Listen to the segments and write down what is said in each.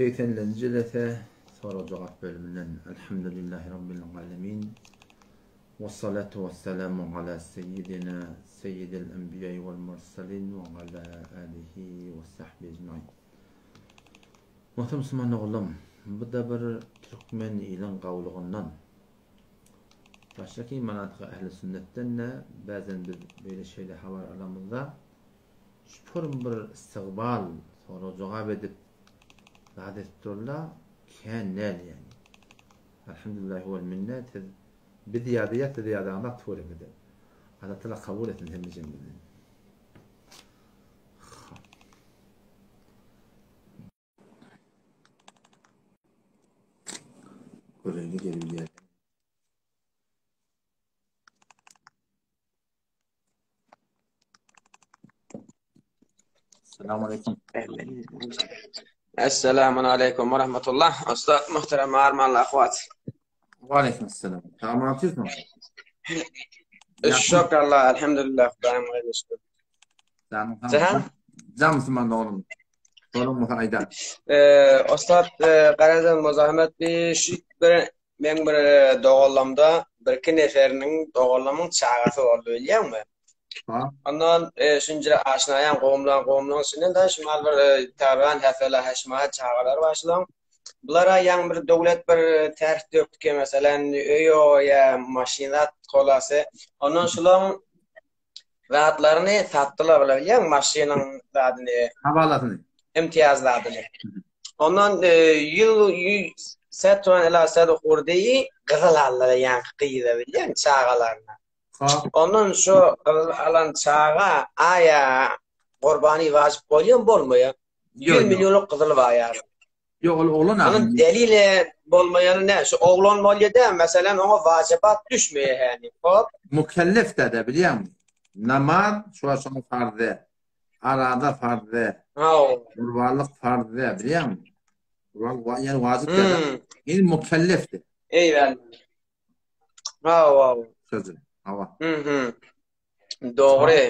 Segsenlenji jelese sorag-jogap bölüminden Elhamdülillahi Rabbil alemin Vessalatu vesselamu ala seyyidina seyyidil enbiýai vel murselin ve ala alihi ve sahbihi ecmain Muhterem musulman ogullarym, bu-da bir türkmen iliň gawlugyndan. Başdaky manatyga ähli sünnetden-de bäzen biz beýle şeýle habar alamyzda, şüpürm bir istigbal, sorag-jogap edip, zat edip durla, kän däl ýagny. Elhamdülillahi wel minne, siz biz ýadaýas, siz ýadaňyzak tüweleme-de. Allah Taala kabul etsin hemmejemizi. Göreýli gelibilýär. Selamun aleyküm. Esselamun aleyküm ve rahmetullah. Usta muhterem armanly ahwat. Ve aleyküm selam. Tamam atıyorsun. Şükür Allah, elhamdülillah. Hudaýym gaýry şükür. Canım tamam. Can Müslüman oğlum. Oğlum bu ayda. Eee, Ustad, garadan muzahamet bir şu bir men bir doganlamda bir iki neferiniň doganlamyň çagasy boldy bilýäňmi? Ha. Ondan e, şunca aşnaýan gowumlan gowumlaň içinden da şumal bir e, targan häfela häşma çagalar başlan. Bulara ýaň bir döwlet bir ters döktüke meselen öýo ýa maşyn zat kolasy. Ondan şulaň zatlaryny satdylar bular bilýäňmi maşynyň zadyny. Hawalasyny. Imtiýaz zadyny. Ondan e, ýyl set tuan ila set hurdeyi gyzyl aldylar ýaňky gyza bilýäňmi çagalaryna. Ondan şu gyzyl alan çaga aýa gurbany wajyp bolýar bolmaýar. 100 millionlyk gyzyl bar ýa. Ýok ol oglan a. Onuň delili bolmaýany nä? Şu oglan bolýar dä, meselem oňa wajybat düşmeýär häni. Hop. Mukellef dä-dä bilýäňmi? Namaz şu wagt şoňa farz däl. Araza farz däl. Hawa. Gurbanlyk farz däl bilýäňmi? Gurbanlyk ýani wajyp däl. Indi mukellef dä. Eýwel. Hawa. Sözü. Hawa. Mhm. Dogry.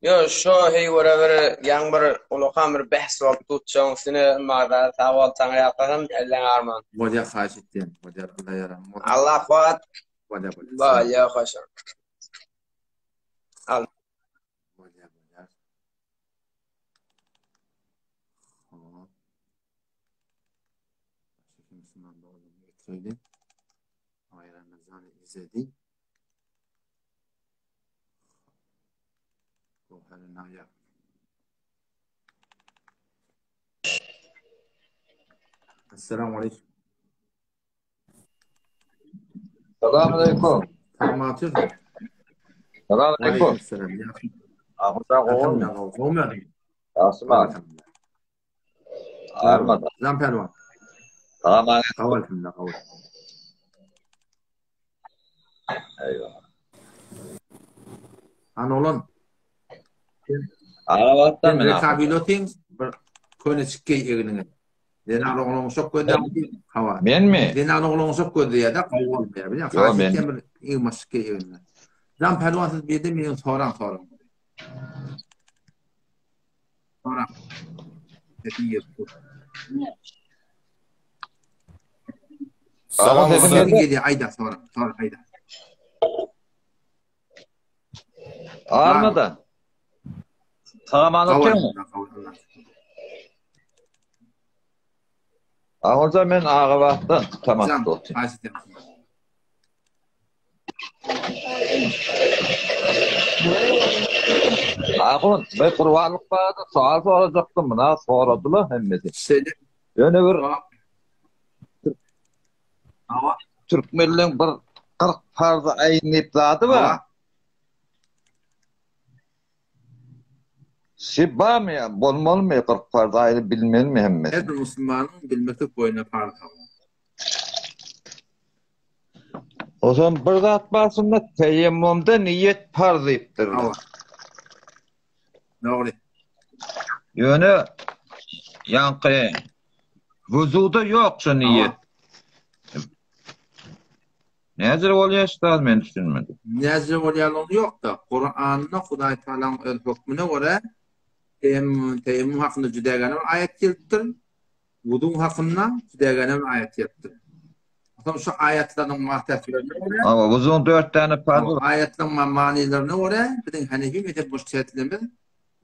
Ýo, şo heý görä bir ýaň bir ulakan bir bähs bolup tutjagyň üstüne maza sag bol saňa ýalkasam elleň arman. Bolýa haýyş etýän. Bolýa Allah ýaram. Allah kuwat. Bolýa bolýa. Bolýa hoşa. Al. Bolýa bolýa. Hop. Başga Müslüman doganlaryny getireli. Aý Ramazan izledi. Assalamu aleykum. Salam aleykum. Tamam atıyorsun. Salam aleykum. Aleyküm selam. Ahmet oğlum. Asım abi. Armada. Zam pervan. Tamam. Tamam elhamdülillah. Tamam. Eyvallah. Han olan. Arabatdan men. Rekabilotin bir köne çikgeý egniňe. Zenan oglan şok gözde hawa. Menmi? Zenan oglan şok gözde ýa-da gowy bolmaýar. Bilýän, Ýok, men. bir ýygma çikgeý egniňe. Zam pälwan siz bir ýerde meniň soraň soraň. Soraň. Sesiň gelip dur. Salam Sesiň gelýär, aýda soraň, sora aýda. Armada. Salam otyrmy? Ahunja men Agabatdan tamatda otyryn. Ahun, men gurbanlyk barada sowal sorajakdym, muna soradylar hemmesi. Şeýle. Ýöne bir Türkmenleň bir 40 parzy aýyn diýip zady bar. Şi barmy ýa bolmalymy 40 parz aýyny bilmelimi hemmesi? Her bir musulmanyň bilmeklik boýuna parz hawa. Ozan bir zat bar şunda teýemmumda niýet parz diýipdirler. Hawa. Dogry. Ýöne ýaňky wuzuda ýok şu niýet. Näjele bolýar şu zat men düşünmedim. Näjele bolýanlygyny ýok-da. Kuranda Hudaý Tagalaň öz hökmüne görä teýemmum, teýemmum hakynda juda gäne bir aýat gelipdir. Wuduň hakynda degenen aýat ýetdi. Onsoň şu aýatlaryň mahtäslerine görä, Hawa, wuduň dört däne parzy bar. Aýatlaryň manylaryna görä, biziň Hanefi mezhep mujtehitlerimiz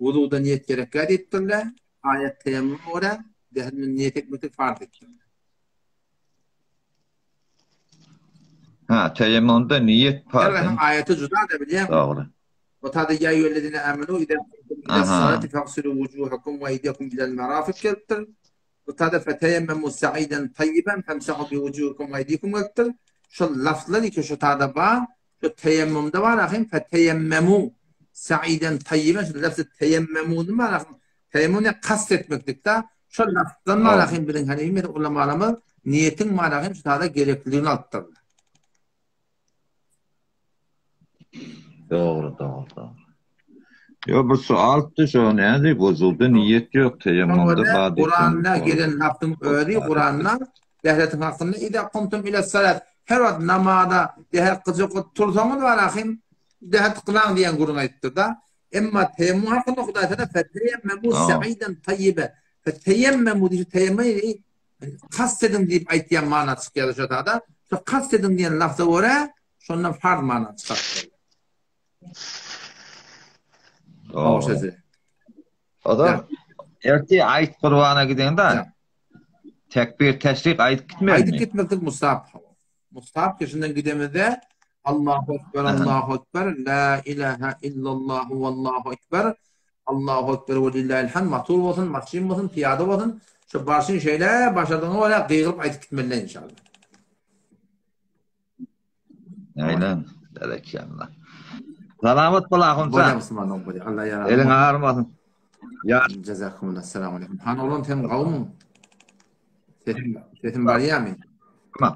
wududa niýet gerekkä diýipdirler, aýat teýemmuma görä, dährinden niýet etmeklik farz diýipdirler. Ha, teýemmumda niýet farz. Her aýaty juda-da bilýäňmi? Dogry. O tada ýa eýýühellezine amenu iza kumtum ila salati fagsilu wujuhakum we eýdiýakum ilal marafik gelipdir. Bu tada feteyemmemu saiden tayyiben femsahu bi wujuhikum we eýdikum gelipdir. Şol lafzlar iki şu tada bar. Şu teýemmumda bar ahim feteyemmemu saiden tayyiben şu lafzy teýemmemuny bar ahim. Teýemmum ne kast etmeklik-de. Şol lafzdan bar ahim biziň hani ulamalarymyz niýetiň bar ahim şu tada gerekliligini alypdyrlar. Dogry, dogry, dogry. Ýo bir sualdy şo nädi wuzuda niýet ýok teýemmumda bar diýip. Kuranda gelen lafzyň özi Kuranda dähretiň hakynda iza kumtum ila salat her wagt namaza dähret kyljak bolup tursaňyz bar ahim dähret kylaň diýen gürrüň aýdypdyr da. Emma teýemmum hakynda Hudaý taala feteýemmemu saiden taýýibe feteýemmemu diýip teýemmum Kast ediň diýip aýtýan mana çykýar şo tada. Şo kast ediň diýen lafza görä şondan farz mana çykaryp bolýar. Oda erti aýt gurbana gideňde tekbir teşrik aýdyp gitmelimi? Aýdyp gitmeklik mustahap. Mustahap kişinden gidemizde Allahu ekber Allahu ekber la ilaha illallah wallahu ekber Allahu ekber we lillahil hamd motor bolsun, maşyn bolsun, pyýada bolsun, şu barşyn şeýle başardygyňa görä gygyryp aýdyp gitmeli inşallah. Aýnan, berekella. Salamat bol ahunça. Bolýa musulman dogan bolýa. Allah ýar. Eliň agyrmasyn. Ýa. Jazakumullah. Assalamu alaykum. Han oglan sen gawmyň? Sesim, sesim barýamy? Tamam.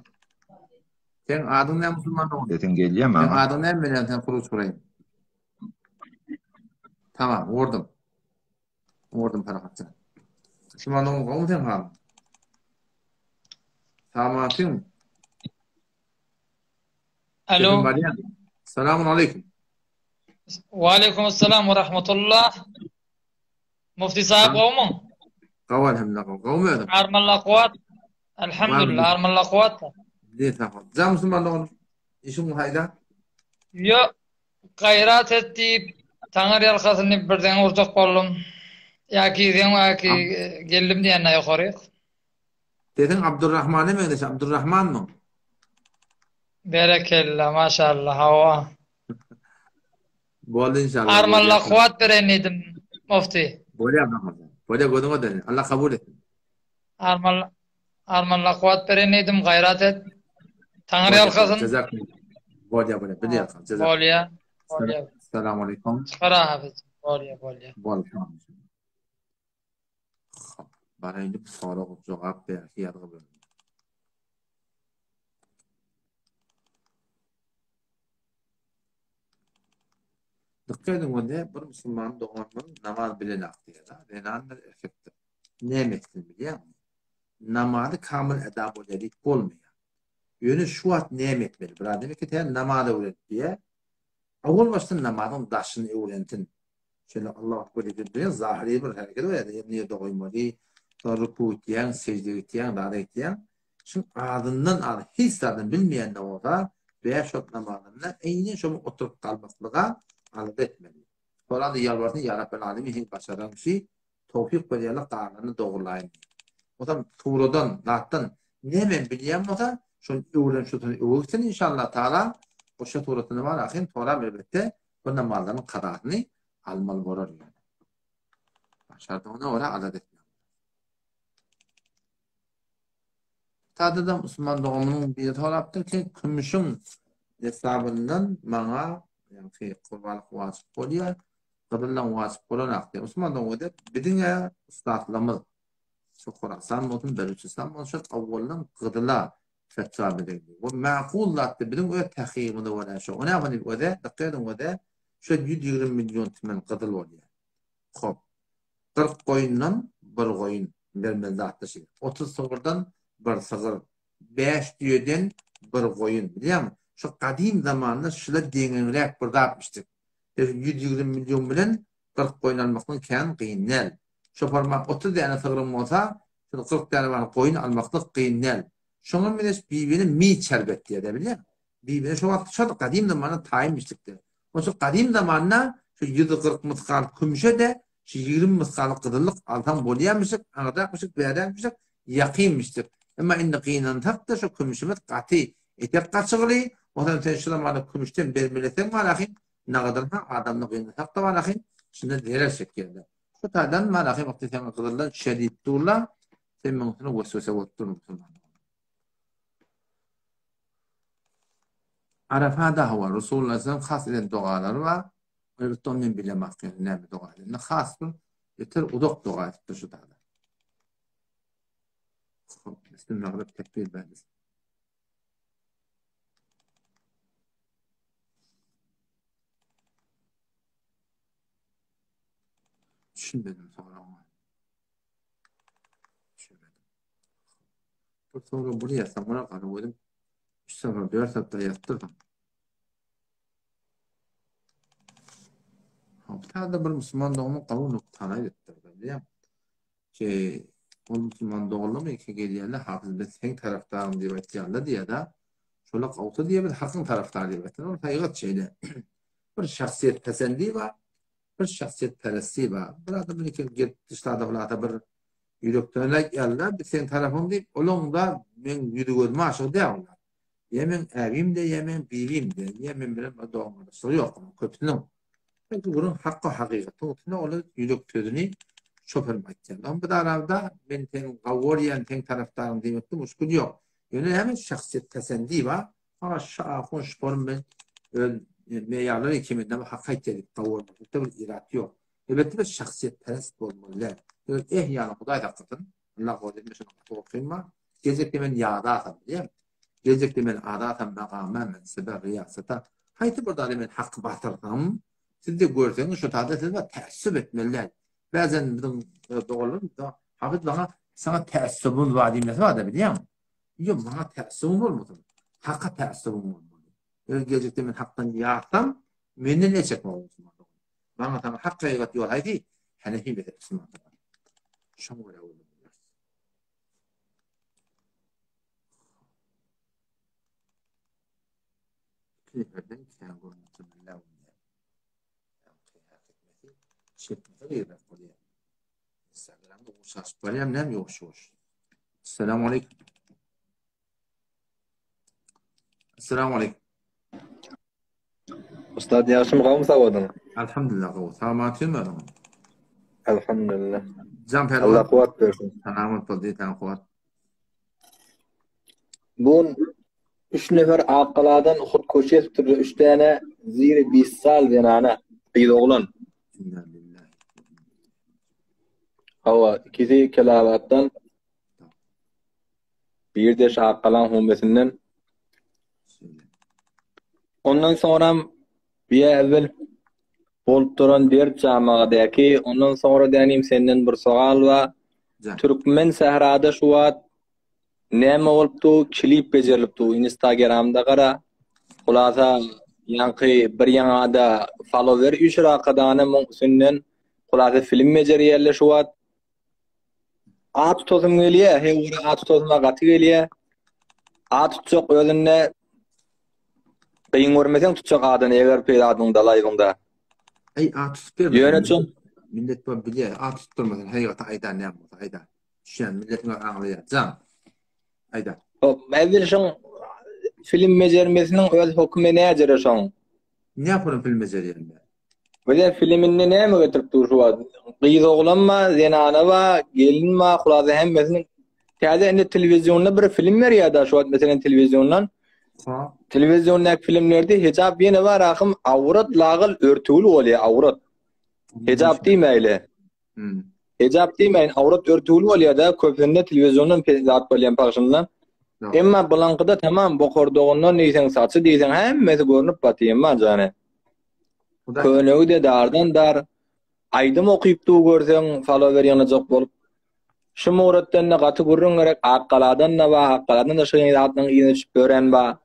Sen adyň näme musulman dogan? Sesiň gelýär maňa. Sen adyň näme men sen huruç guraýyn. Tamam, vurdum. Vurdum Parahatjan. Musulman dogan gawmy sen halyň? Samatyň. Alo. Selamun aleyküm. Wa aleyküm assalam we rahmetullah. Mufti sahip gowmy? Gowy elhamdülillah gowy. Gowmy özüň? Armalla kuwat. Elhamdülillah armalla kuwat. Diýe sag bol. Jan musulman dogan işiň haýda? Ýo, gaýrat et diýip, taňyr ýalkasyn diýip birden urjak boldum. Ýa girýäň ýa geldim diýende ýokaryk. Sesiň Abdurrahmana meňzeş, Abdurrahmanmyň? Berekella, maşallah, hawa. Boldy inşallah. Armalla kuwat bereýin diýdim, mufti. Bolýar Abdurrahman. Bolýar gözüňe döneýin. Allah kabul etsin. Armalla Armalla kuwat bereýin diýdim, gaýrat et. Taňry ýalkasyn. Jazakumullah. Bolýar, bolýar. Bilýär. Jazakumullah. Bolýar. Bolýar. Assalamu alaykum. Çykara hafiz. Bolýar, bolýar. Bolýar. Hop, baraýyn sorag jogap berki ýazgy bölümine. Dikkat ediň onda bir musulman doganymyz namaz bilenok diýýär. Zenandyr, erkekdir. Näme etsin bilýäňmi? Namazy kamyl eda bolýar diýip bolmaýar. Ýöne şu wagt näme etmeli? Bir adam eke tä namaz öwrenip diýýär. Owal başdan namazyň daşyny öwrensin. Şeýle Allahu Ekber diýip durýan zahyry bir hereket bolýar. Ýerine ýerde goýmaly. Soň ruku gitýäň, sežde gitýäň, zada gitýäň. Şuň azyndan az hiç zadyny bilmeýän-de bolsa, bäş wagt namazynda eýnen şo oturyp galmaklyga alada etmeli. Soňra-da ýalbarsyn, Ýa Rabbel Alemin, heý başaran kişi, towfyk berýärler galanyny dogrulaýyn diýip. Bolsam suradan, zatdan näme bilýän bolsa, şony öwren şusyny öwürsin inşallah taala, goşa suratyny bar ahym soram elbetde bu namazlaryň kazasyny almaly bolar ýöne. Başardygyna görä alada etmeli. Sadadan musulman dogamynyň biri sorapdyr ki, kümüşiň hesabyndan maňa, ýagny gurbanlyk wajyp bolýar, gyzyldan wajyp bolanok diýýär. Musulman dogan diýýär, biziň-ä ussatlarymyz, şu Horasan bolsun, Belüçistan bolsun, şol owaldan gyzyla fetwa bererdi. We makul zatdy, biziň öz tahkygymyza görä şo. O näme diýip öze, dykgat ediň öze, şol 120 million tümen gyzyl bolýar. Hop. 40 goýundan bir goýun bermeli zatdy şi. 30 sygyrdan bir sygyr, 5 düýeden bir goýun. Bilýäňmi? Şu gadym zamanda şula deňeňräk bir zatmyşdyk. 120 million bilen 40 goýun almakdan kän kyn däl. Şo format 30 däne sygryň bolsa, Şol 40 däne bar goýun almaklyk kyn däl. Şoňa meňzeş bibini mi çerbet diýýär, bilýäňmi? Bibini şo wagt şo gadym zamanda taýyn içlikdi. Onsoň gadym zamanda şu 140 mysgal kümşe-de şu 20 mysgal gyzyllyk alsaň bolýarmyşyk, aňyrrakmyşyk, bärräkmişik, ýakynmyşdyk. Emma indi gynansak-da şu kümşümiz gaty etek gaçygyly, onsoň sen şu zamanda kümüşden bermeleseň barahyn, nagadan-ha adamda gynansak-da barahyn, şundan zerer çekýärler. Şu taýdan barahyn wagty sen gyzyldan düşer diýip durlar, sen muň üstüne weswese bolup dur musulman. Arafada hawa Resulullah sallam has eden dogalary bar. Elbetde ony men bilemok ýöne näme doga edenini. Has bir beter uzak doga edipdir şu dada. Hop, Bismillah tekbir berdi. Düşünmedim soragyňa. Düşünmedim. Bir sorag bunu ýazsam buna gara gözüm. 3 sapar 4 sapar ýazdyrdym. Haftada bir musulman dogany gawy nukta aýdypdyr bilýän. Ki ol musulman doganlar iki gelýärler, hafyz biz seň tarapdaryň diýip aýtýarlar diýýär-de. Şolar gawsa diýýär biz hakyň tarapdary diýip aýtýar. Ol hakykat şeýle. Bir şahsyýet pesendi bar, bir şahsyýet peresti bar. Bir adam iki gelip dışlarda hulasa bir ýürekden aýtýarlar, biz seň tarapyň diýip, olaň-da meň ýüzi gözüme aşyk däl olar. Ýa meň äbim-de, ýa meň bibim-de, ýa men bilen bir dogan-gardaşlygy ýok onuň köpüsiniň. Belki gürrüň hakka hakykatyň üstünde olar ýürek sözüni şoferim aýtýar. Onuň bir arada men seni gowy görýän, seň tarapdaryň diýmekde muşkul ýok. Ýöne näme şahsyýet pesendi bar. Maňa şu ahun şoferim men öz meýarlary ikimizde hak aýtýar diýip gowy görmekde bir irat ýok. Elbetde biz şahsyýetperest bolmaly däl. Ýöne eh ýaly Hudaý saklasyn. Allah gowy diýme şuny gaty gorkym bar. Geljekde men ýadasam bilýän. Geljekde men adasam magama, mensebe, riýasata haýsy bir zada men haky batyrsam, siz-de görseňiz şo zada siz bar täessüp etmeli däl. Bäzen biziň doganlarymyz Hafyz maňa saňa täessübimiz bar diýmesi bar-da bilýäňmi? Ýok, maňa täessübiň bolmasyn. Haka täessübiň bolmaly. Eger geljekde men hakdan ýatsam, menden el çekme bolsun. Maňa saňa hak hakykat ýol haýsy? Hanefi mezhebi musulman dogan. Şoňa görä bolmaly. Iki neferden iki tane görnüşde billah bolýar. Çekmesi gyýrak bolýar. Instagramda uçaşyp barýam näme ýuwaş ýuwaş. Assalamu aleyküm. Assalamu aleyküm. Ustad ýagşymy gowmy sawadyň? Alhamdulillah gowy. Salamat ýörmediň. Alhamdulillah. Jan Perwan. Allah kuwat bersin. Salamat bol diýsen kuwat. Bu üç nefer Akgaladan hutkuş etipdir üç tane ziri bissal zenana gyz oglan. Hawa, ikisi Kelabatdan Bir deş Akgalaň hümmesinden. Ondan soňram bir evvel bolup duran dert jamagadäki, ondan soňra dänim senden bir sogal bar. Türkmen sährada şu wagt näme bolupdy? Klip bejerilipdi Instagramda gara. Hulasa ýaňky bir ýaňada follower üýşür arkadana muň üstünden hulasa film bejerýärler şu wagt. At tutasym gelýär, heý ora at tutasyma gaty gelýär. At tutjak özünde gyn görmeseň tutjak adyny eger peýdadyňda laýwyňda. Eý at tutup berme. Ýöne çyn millet bar bilýär, at tutdurmasyn, heý ata aýdan näme bolsa aýdan. Düşýän milletiň aňlaýar. Jan. Aýdan. Hop, evvel şoň film bejermesiniň öz hökümi näjere şoň? Ne yaparım film bejerýände? Bize filminde näme getirip dur şu wagt? Gyz oglan ba, zenana ba, gelin ba, hulasa hemmesiniň täze indi telewizionda bir film berýär da şu wagt meselem telewiziondan. Ha. Telewiziondaky filmlerde hijap ýene bar ahym awrat lagyl örtügli bolýar awrat. Hijap diýmäýle. Hmm. Hijap diýmäýin awrat örtügli bolýar da köpüsinde telewiziondan zat bolýan pagşyndan. Emma bulaňkyda tamam bokurdagyndan diýseň saçy diýseň hemmesi görnüp batyr emma jany. Könegi-de dardan dar. Aýdym okyp dur görseň, follower ýygnajak bolup. Şu Muratdan-da gaty gürrüň gerek, Akgaladan-da bar, Akgaladan-da şu zatlaryň yzyna düşüp ýören bar.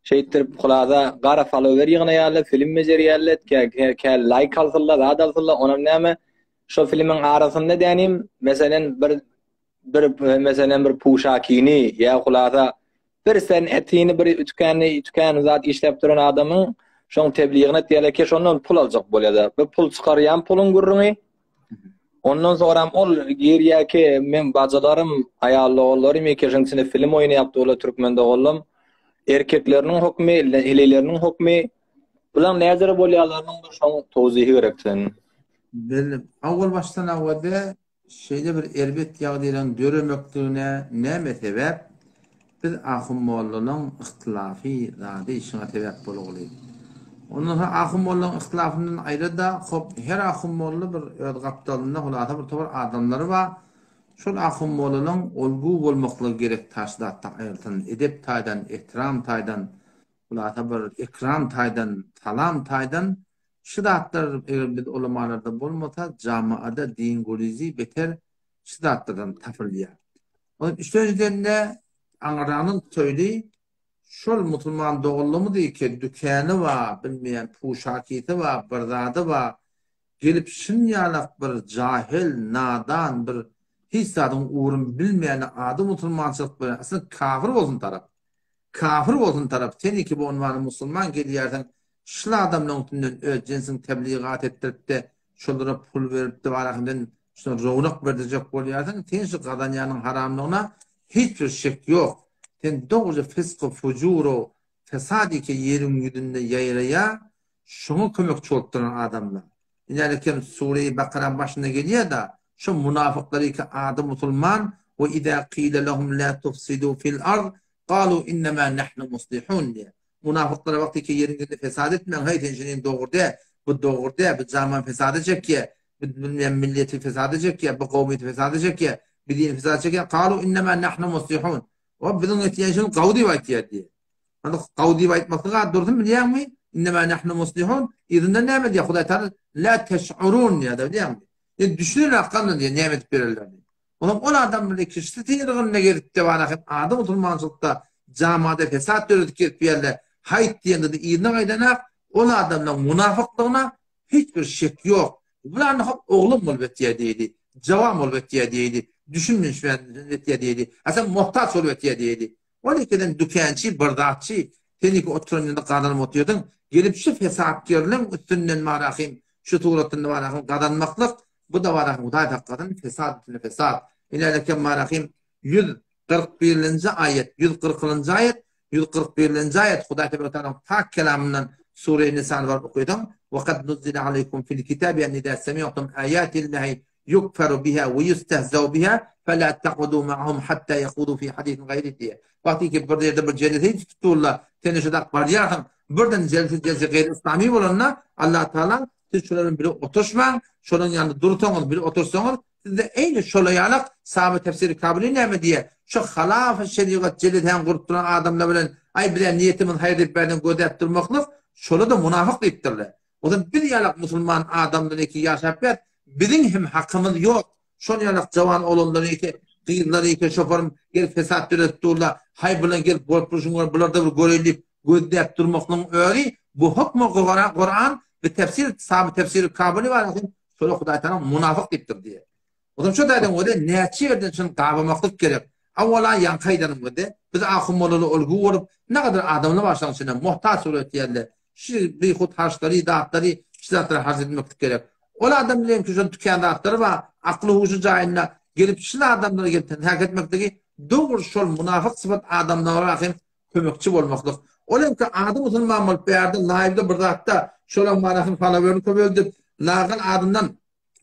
Şeýtdirip hulasa gara follower ýygnaýarlar, film bejerýärler, kä laýk alsynlar, zat alsynlar, onam näme, şo filmiň arasynda dänim, meselem, bir. bir meselem bir puşakini ýa hulasa bir sen etini bir tükeni tükeni zat işläp duran adamyň şoň tebligini etýärler ki şondan pul aljak bolýar-da. Bir pul çykarýan puluň gürrüňi. Ondan soňram ol girýär ki men bajalarym, aýal doganlarym eke şoň içinde film oýnaýapdy olar türkmen doganlam. Erkekleriniň hokmy, heleýleriniň hokmy Bulaň näzire bolýarlarynyň bir şoň towzihi gerek sen. Belli. Owal başdan awada şeýle bir erbet ýagdaýlaryň döremekligine näme sebäp? Biz ahun mollalaň yhtylafy zady şuňa sebäp bolguly. Ondan soň ahun mollaň yhtylafyndan aýra-da hop her ahun molla bir öz gapdalynda hulasa bir topar adamlary bar. Şol ahun mollalaň olgu bolmaklygy gerek taş zatda aýrylsyn edep taýdan ehtiram taýdan Hulasa bir ekram taýdan, salam taýdan şu zatlar eger biz ulamalarda bolmasa jamaada din gurizi beter şu zatlardan tapylýar. Ondan üçünjiden-de aňyranyň söýli şol musulman doganlygymyz eke dükäni bar, bilmeýän puşakisi bar, bir zady bar, gelip şunýalak bir jahyl, nadan bir hiç zadyň ugruny bilmeýän ady musulmançylyk bilen aslynda kafir bolsun tarap. Kafir bolsun tarap sen iki bu unwany musulman gelýärsiň şul adamlaň üstünden öz jensiň tebligat etdiripde şolara pul beripde barahyndan şuna rownak berdirjek bolýarsyň sen şu gazanýanyň haramlygyna hiç bir şek ýok sen dogry fysky fujuru fesat iki ýeriň ýüzünde ýaýraýa Şoňa kömekçi bolup duran adamlar. Ine kem Sure-i Bakaraň başynda gelýär-da, şo munafyklar iki ady musulman, we izâ kile lehum lâ tufsidû fil ard, galû innemâ nahnu muslihûn diýýär. Munafyklara wagty ki ýeriň ýüzünde fesat etmäň, heý sen şuny dogry däl, bu dogry däl, bu jaman fesada çekýär, bu bilmeýän milleti fesada çekýär, bu kowmyýeti fesada çekýär, bu dini fesada çekýär, galû innemâ nahnu muslihûn. O biziň etýän işimiz gawy diýip aýtýar diýýär. Ony gawy diýip aýtmaklyk a dursun bilýäňmi? Innemâ nahnu muslihun. Yzyndan näme diýýär Hudaý Taala? La teş'urun diýýär-de bilýäňmi? Ýa düşünen akganda diýýär näme edip bererlerini. Onuň ol adam bilen kişisi syrgynda gezip-de bar hem ady musulmançylykda jamada fesat döredip gezip ýerle haýt diýende-de yzyna gaýdanak ol adamlaryň munafyklygyna hiç bir şek ýok. Bularny hop oglum bolup etýär diýdi. Jawan bolup etýär diýdi. Düşünmeýän etýär diýdi. A sen muhtaç bolup etýär diýdi. Ol ikiden dükänçi, bir zatçy, sen iki oturan ýerde gazanyp otyrdyň, gelip şu fesatgerleň üstünden barahym, şu suratynda barahym gazanmaklyk, bu-da barahym Hudaý saklasyn, fesat üstüne fesat. Ilerlekem barahym 141-nji aýat, 140-njy aýat, 141-nji aýat Hudaý Tebaraka Tealanyň pak kelamyndan Sure-i Nisany baryp okysaň, Ve kad nuzzile aleýkum fil kitabi en izâ semi'tum âyâtillahi Yukferu biha we ýustehzeu biha fela takudu ma'hum hatta yahudu fi hadisin gaýri diýýär. Wagty ki bir ýerde bir jelese tutup durlar, sen şo dak barýarsyň, birden jelse jelse gaýry yslamy bolanda Allah Taala siz şolar bilen bile oturşmaň, şolaryň ýanynda dursaňyz, bile otursaňyz, sizde eýni şola ýalak Sahabe tefsiri Kabili näme diýýär? Şo halafy şerigat jelesäni gurup duran adamlar bilen aý bizä niýetimiz haýyr diýip bärden gözläp durmaklyk, şola-da munafyk diýipdirler. Ozal biz ýalak musulman adamlar eki ýaşap ýat, biziň hem hakymyz ýok. Şol ýalak jawan oglanlar eki, gyzlar eki şoparym gelip fesat döredip durlar. Haý bulan gelip bolup durşuň gör, bularda bir göreýin diýip gözläp durmaklygyň özi bu hukmy Kuran bi tefsir saby tefsiri Kabyly bar eken, şola Hudaý Tagala munafyk diýipdir diýýär. Ozal şo taýdan görä näçe ýerden şuny gabamaklyk gerek. Awala ýaňky aýdanym gibi, biz ahun-mollalar olgu bolup, nägadar adamlar bar şoň içinde, muhtaç bolup ötýärler. Şu bihut harçlary, zatlary, şu zatlara harç etmeklik gerek. Ol adam bilen ki şol tükän zatlary bar, akly-huşy jaýynda, gelip şul adamlara gelip tenhak etmekligi dogry şol munafyk sypat adamlara hem kömekçi bolmaklyk. Ol hem ki ady musulman bolup bärde laýwda bir zatda şolaň manasyny falawerini köpeldip, lagal adyndan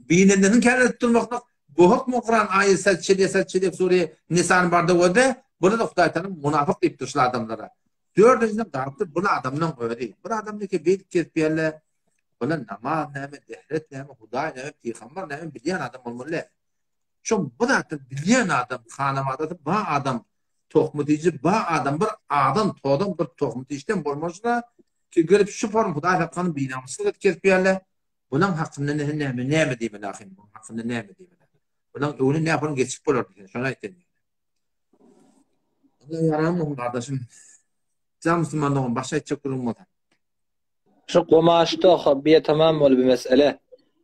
Binendesini kär edip durmaklyk bu hukmy Kuran aýy sel çelýe sel çelýe sure Nisany barda görde buny da Hudaý Taala munafyk diýipdir şul adamlara. Dördünjiden galypdyr bul adamlaň özi. Bir adam neke beýdip gezip ýerle bular namaz näme, dehret näme, Hudaý näme, pygamber näme bilýän adam bolmaly däl. Şo bu zatlar bilýän adam, hanawadasy ba adam, tohmy diýji ba adam bir adam tozan bir tohmy diýişden bolmaşda ki gelip şu form Hudaý saklasyn binamyslyk edip gezip ýerle Bulaň hakynda näme näme näme diýmeli ahym buň hakynda näme diýmeli. Bulaň öwni nähon geçip bolar diýen şony aýt sen. Allah ýaran bolsun gardaşym. Jan musulman dogan başa aýtjak gürrüň bolsa. Şu gomaşda hobbiye tamam boldy bu mesele.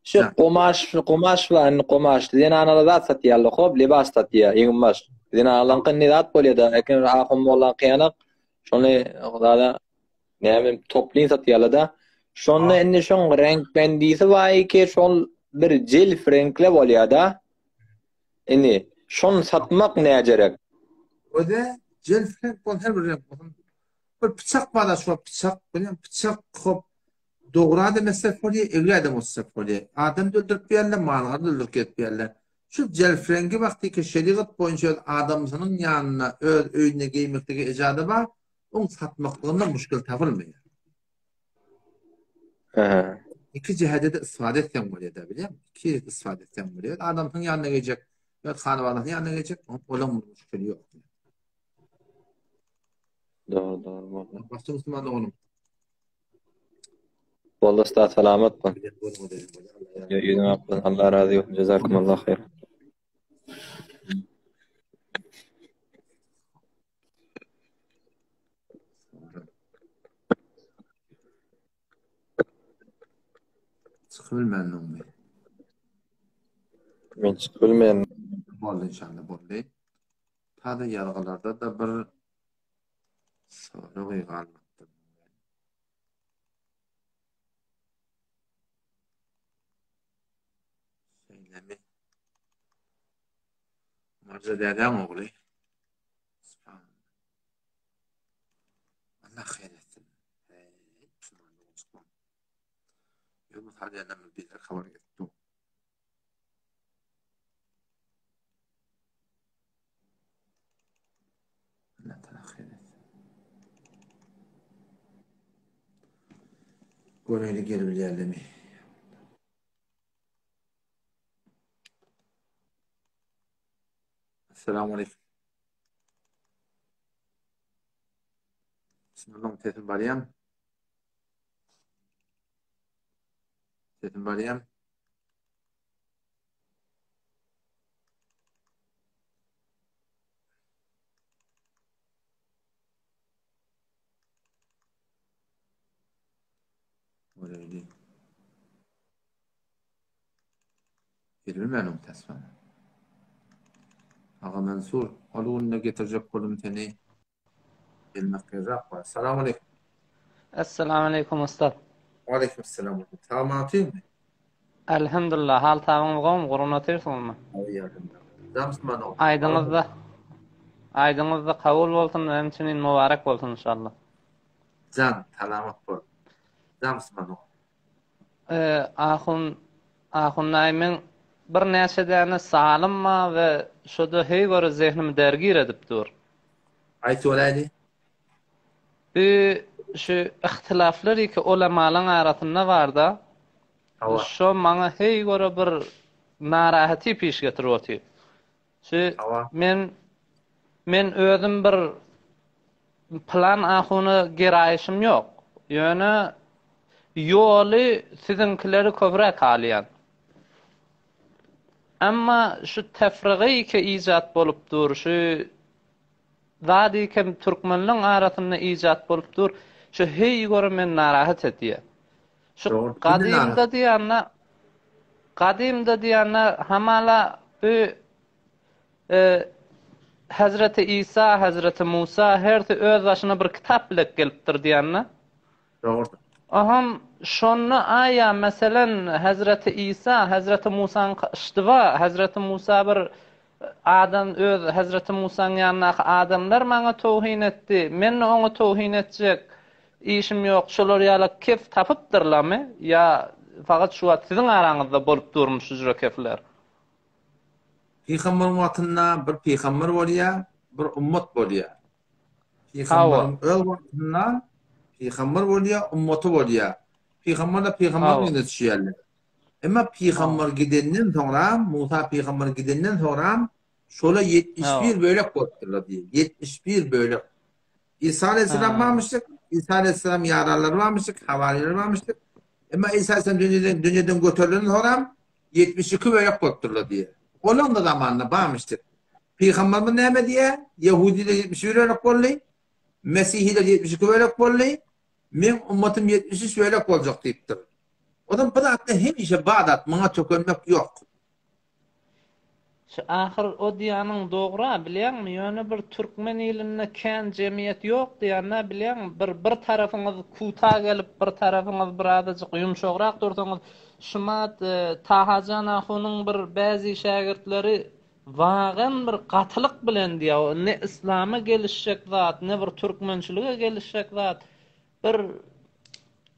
Şu gomaş, gomaş bar, indi gomaş. Zenanalar zat satýarlar, hop, libas satýar, eginbaş. Zenanlaryňky indi zat bolýar-da, eken ahun mollaňky ýanak, şony zada näme toplyn satýarlar-da. Şonda indi şoň reňkbendisi bar ki, şol bir jelf reňkle bolýar-da. Indi şony satmak näjerek? Öde jelf reňk bolsun, her bir reňk bolsun. Bir pyçak bar-da, şo pyçak, bilýän pyçak hop Dogry adam etsek bolýar, egri adam etsek bolýar. Adam-da öldürip biýärler, malgary-da öldürip gezip biýärler. Şu jelfreňgi wagtyky şerigat boýunça öz adamsynyň ýanynda, öz öýünde geýmeklige ejaza bar, oň satmaklygynda muşkil tapylmaýar. Iki jähede-de istifade etseň bolýar-da, bilýäňmi? Iki ýerde istifade etseň bolýar. Öz adamsynyň ýanynda geýjek, öz hanabalasynyň ýanynda geýjek, olaň muşkili ýok. Dogry, dogry boldy. Başga musulman doganym. Boldy usta salamat bol. Ýüzüň ak bolsun. Allah razy bolsun. Jazakumullah haýr. Çykyp bilmändiňmi? Men çykyp bilmeýän. Boldy inşallah boldy. Tada ýazgylarda-da bir soragy galmapdyr. Şeýlemi? Marja dädäň ogly. Subhanallah. Allah haýyr etsin. Hey, subhanallah. Ýok, mysal ýerden bir habar gelip dur. Allah Teala hayır etsin. Göreli gelebilýärlermi? Assalamu aleyküm. Bismillah, sesim barýam. Sesim barýam. Göreli. Gelmemäniň tasmany. Aga Mansur, ol günde getirjek boldum seni. Gelmek kynrak bar. Salam aleyküm. Essalamu aleýkum ussat. Aleyküm esselam. Sagman otyrmy? Elhamdulillah hal tabyňyz gowmy gurgun otyrsyňyzmy? Aýdyňyzda Aýdyňyzda kabul bolsun we hemçinin mubarek bolsun inşallah. Jan salamat bol. Jan musulman Ahun Ahun daýy meň bir näçe däne salym bar we şoda heý göre zehnimi dergir edip dur. Aýt göräýli. Bu şu yhtylaflar iki ulamalaň arasynda barda. Hawa. Şo maňa heý göre bir narahaty piş getirip otyr. Şu Hawa. men men özüm bir pylan ahuna geraýyşym ýok. Ýöne ýoly siziňkileri köpräk halýan. Emma şu tefrigy iki ijat bolup dur, şu zat ikem türkmenleň arasynda ijat bolup dur, şu heý göre meni narahat edýär. Şu Dogry, kimi gadymda narahat? diýende, gadymda diýende hamala bu e, Hezreti Isa, Hezreti Musa hersi öz başyna bir kitap bile gelipdir diýende. Dogrudyr. Aham şonda aýa meselen Hezreti Isa, Hezreti Musaň yştyba, Hezreti Musa bir adam öz Hezreti Musaň ýanyndaky adamlar maňa towhin etdi, men-de oňa towhin etjek işim ýok, şolar ýala kef tapypdyrlarmy ýa fakat şu wagt siziň araňyzda bolup durmy şu jüre kefler? Pygamberiň wagtynda bir pygamber bolýar, bir ummat bolýar. Hawa. Pygamberiň öz wagtynda pygamber bolýar, ummaty bolýar. Pygamberler pygamber Hawa. ýüzüne düşýärler. Emma pygamber gidenden soňra, Musa pygamber gidenden soňra şola 71 bölek bolupdyrlar diýýär. 71 bölek. Isa aleyhisselam barmyşdyk, Isa aleyhisselam ýaranlary barmyşdyk, hawarileri barmyşdyk. Emma Isa aleyhisselam dünýeden dünýeden göterilenden soňra 72 bölek bolupdyrlar diýýär. Olaň da zamanynda barmyşdyk. Pygamberimiz näme diýýär? Ýehudiler 71 bölek boldy, Mesihiler 72 bölek boldy, meň ummatym 73 bölek boljak diýipdir. Ozam bu zatda hemişe bar zat, muňa tökenmek ýok. Şu ahyr o diýýäniň dogra bilýäňmi ýöne bir türkmen ilinde kän jemgyýet ýok diýýänä bilýäňmi bir bir tarapyňyz kuta gelip bir tarapyňyz birazajyk ýumşagrak dursaňyz şumat Tahajan ahunyň bir bäzi şägirtleri wagan bir gatylyk bilen diýýä o ne yslama gelişjek zat ne bir türkmençilige gelişjek zat Bir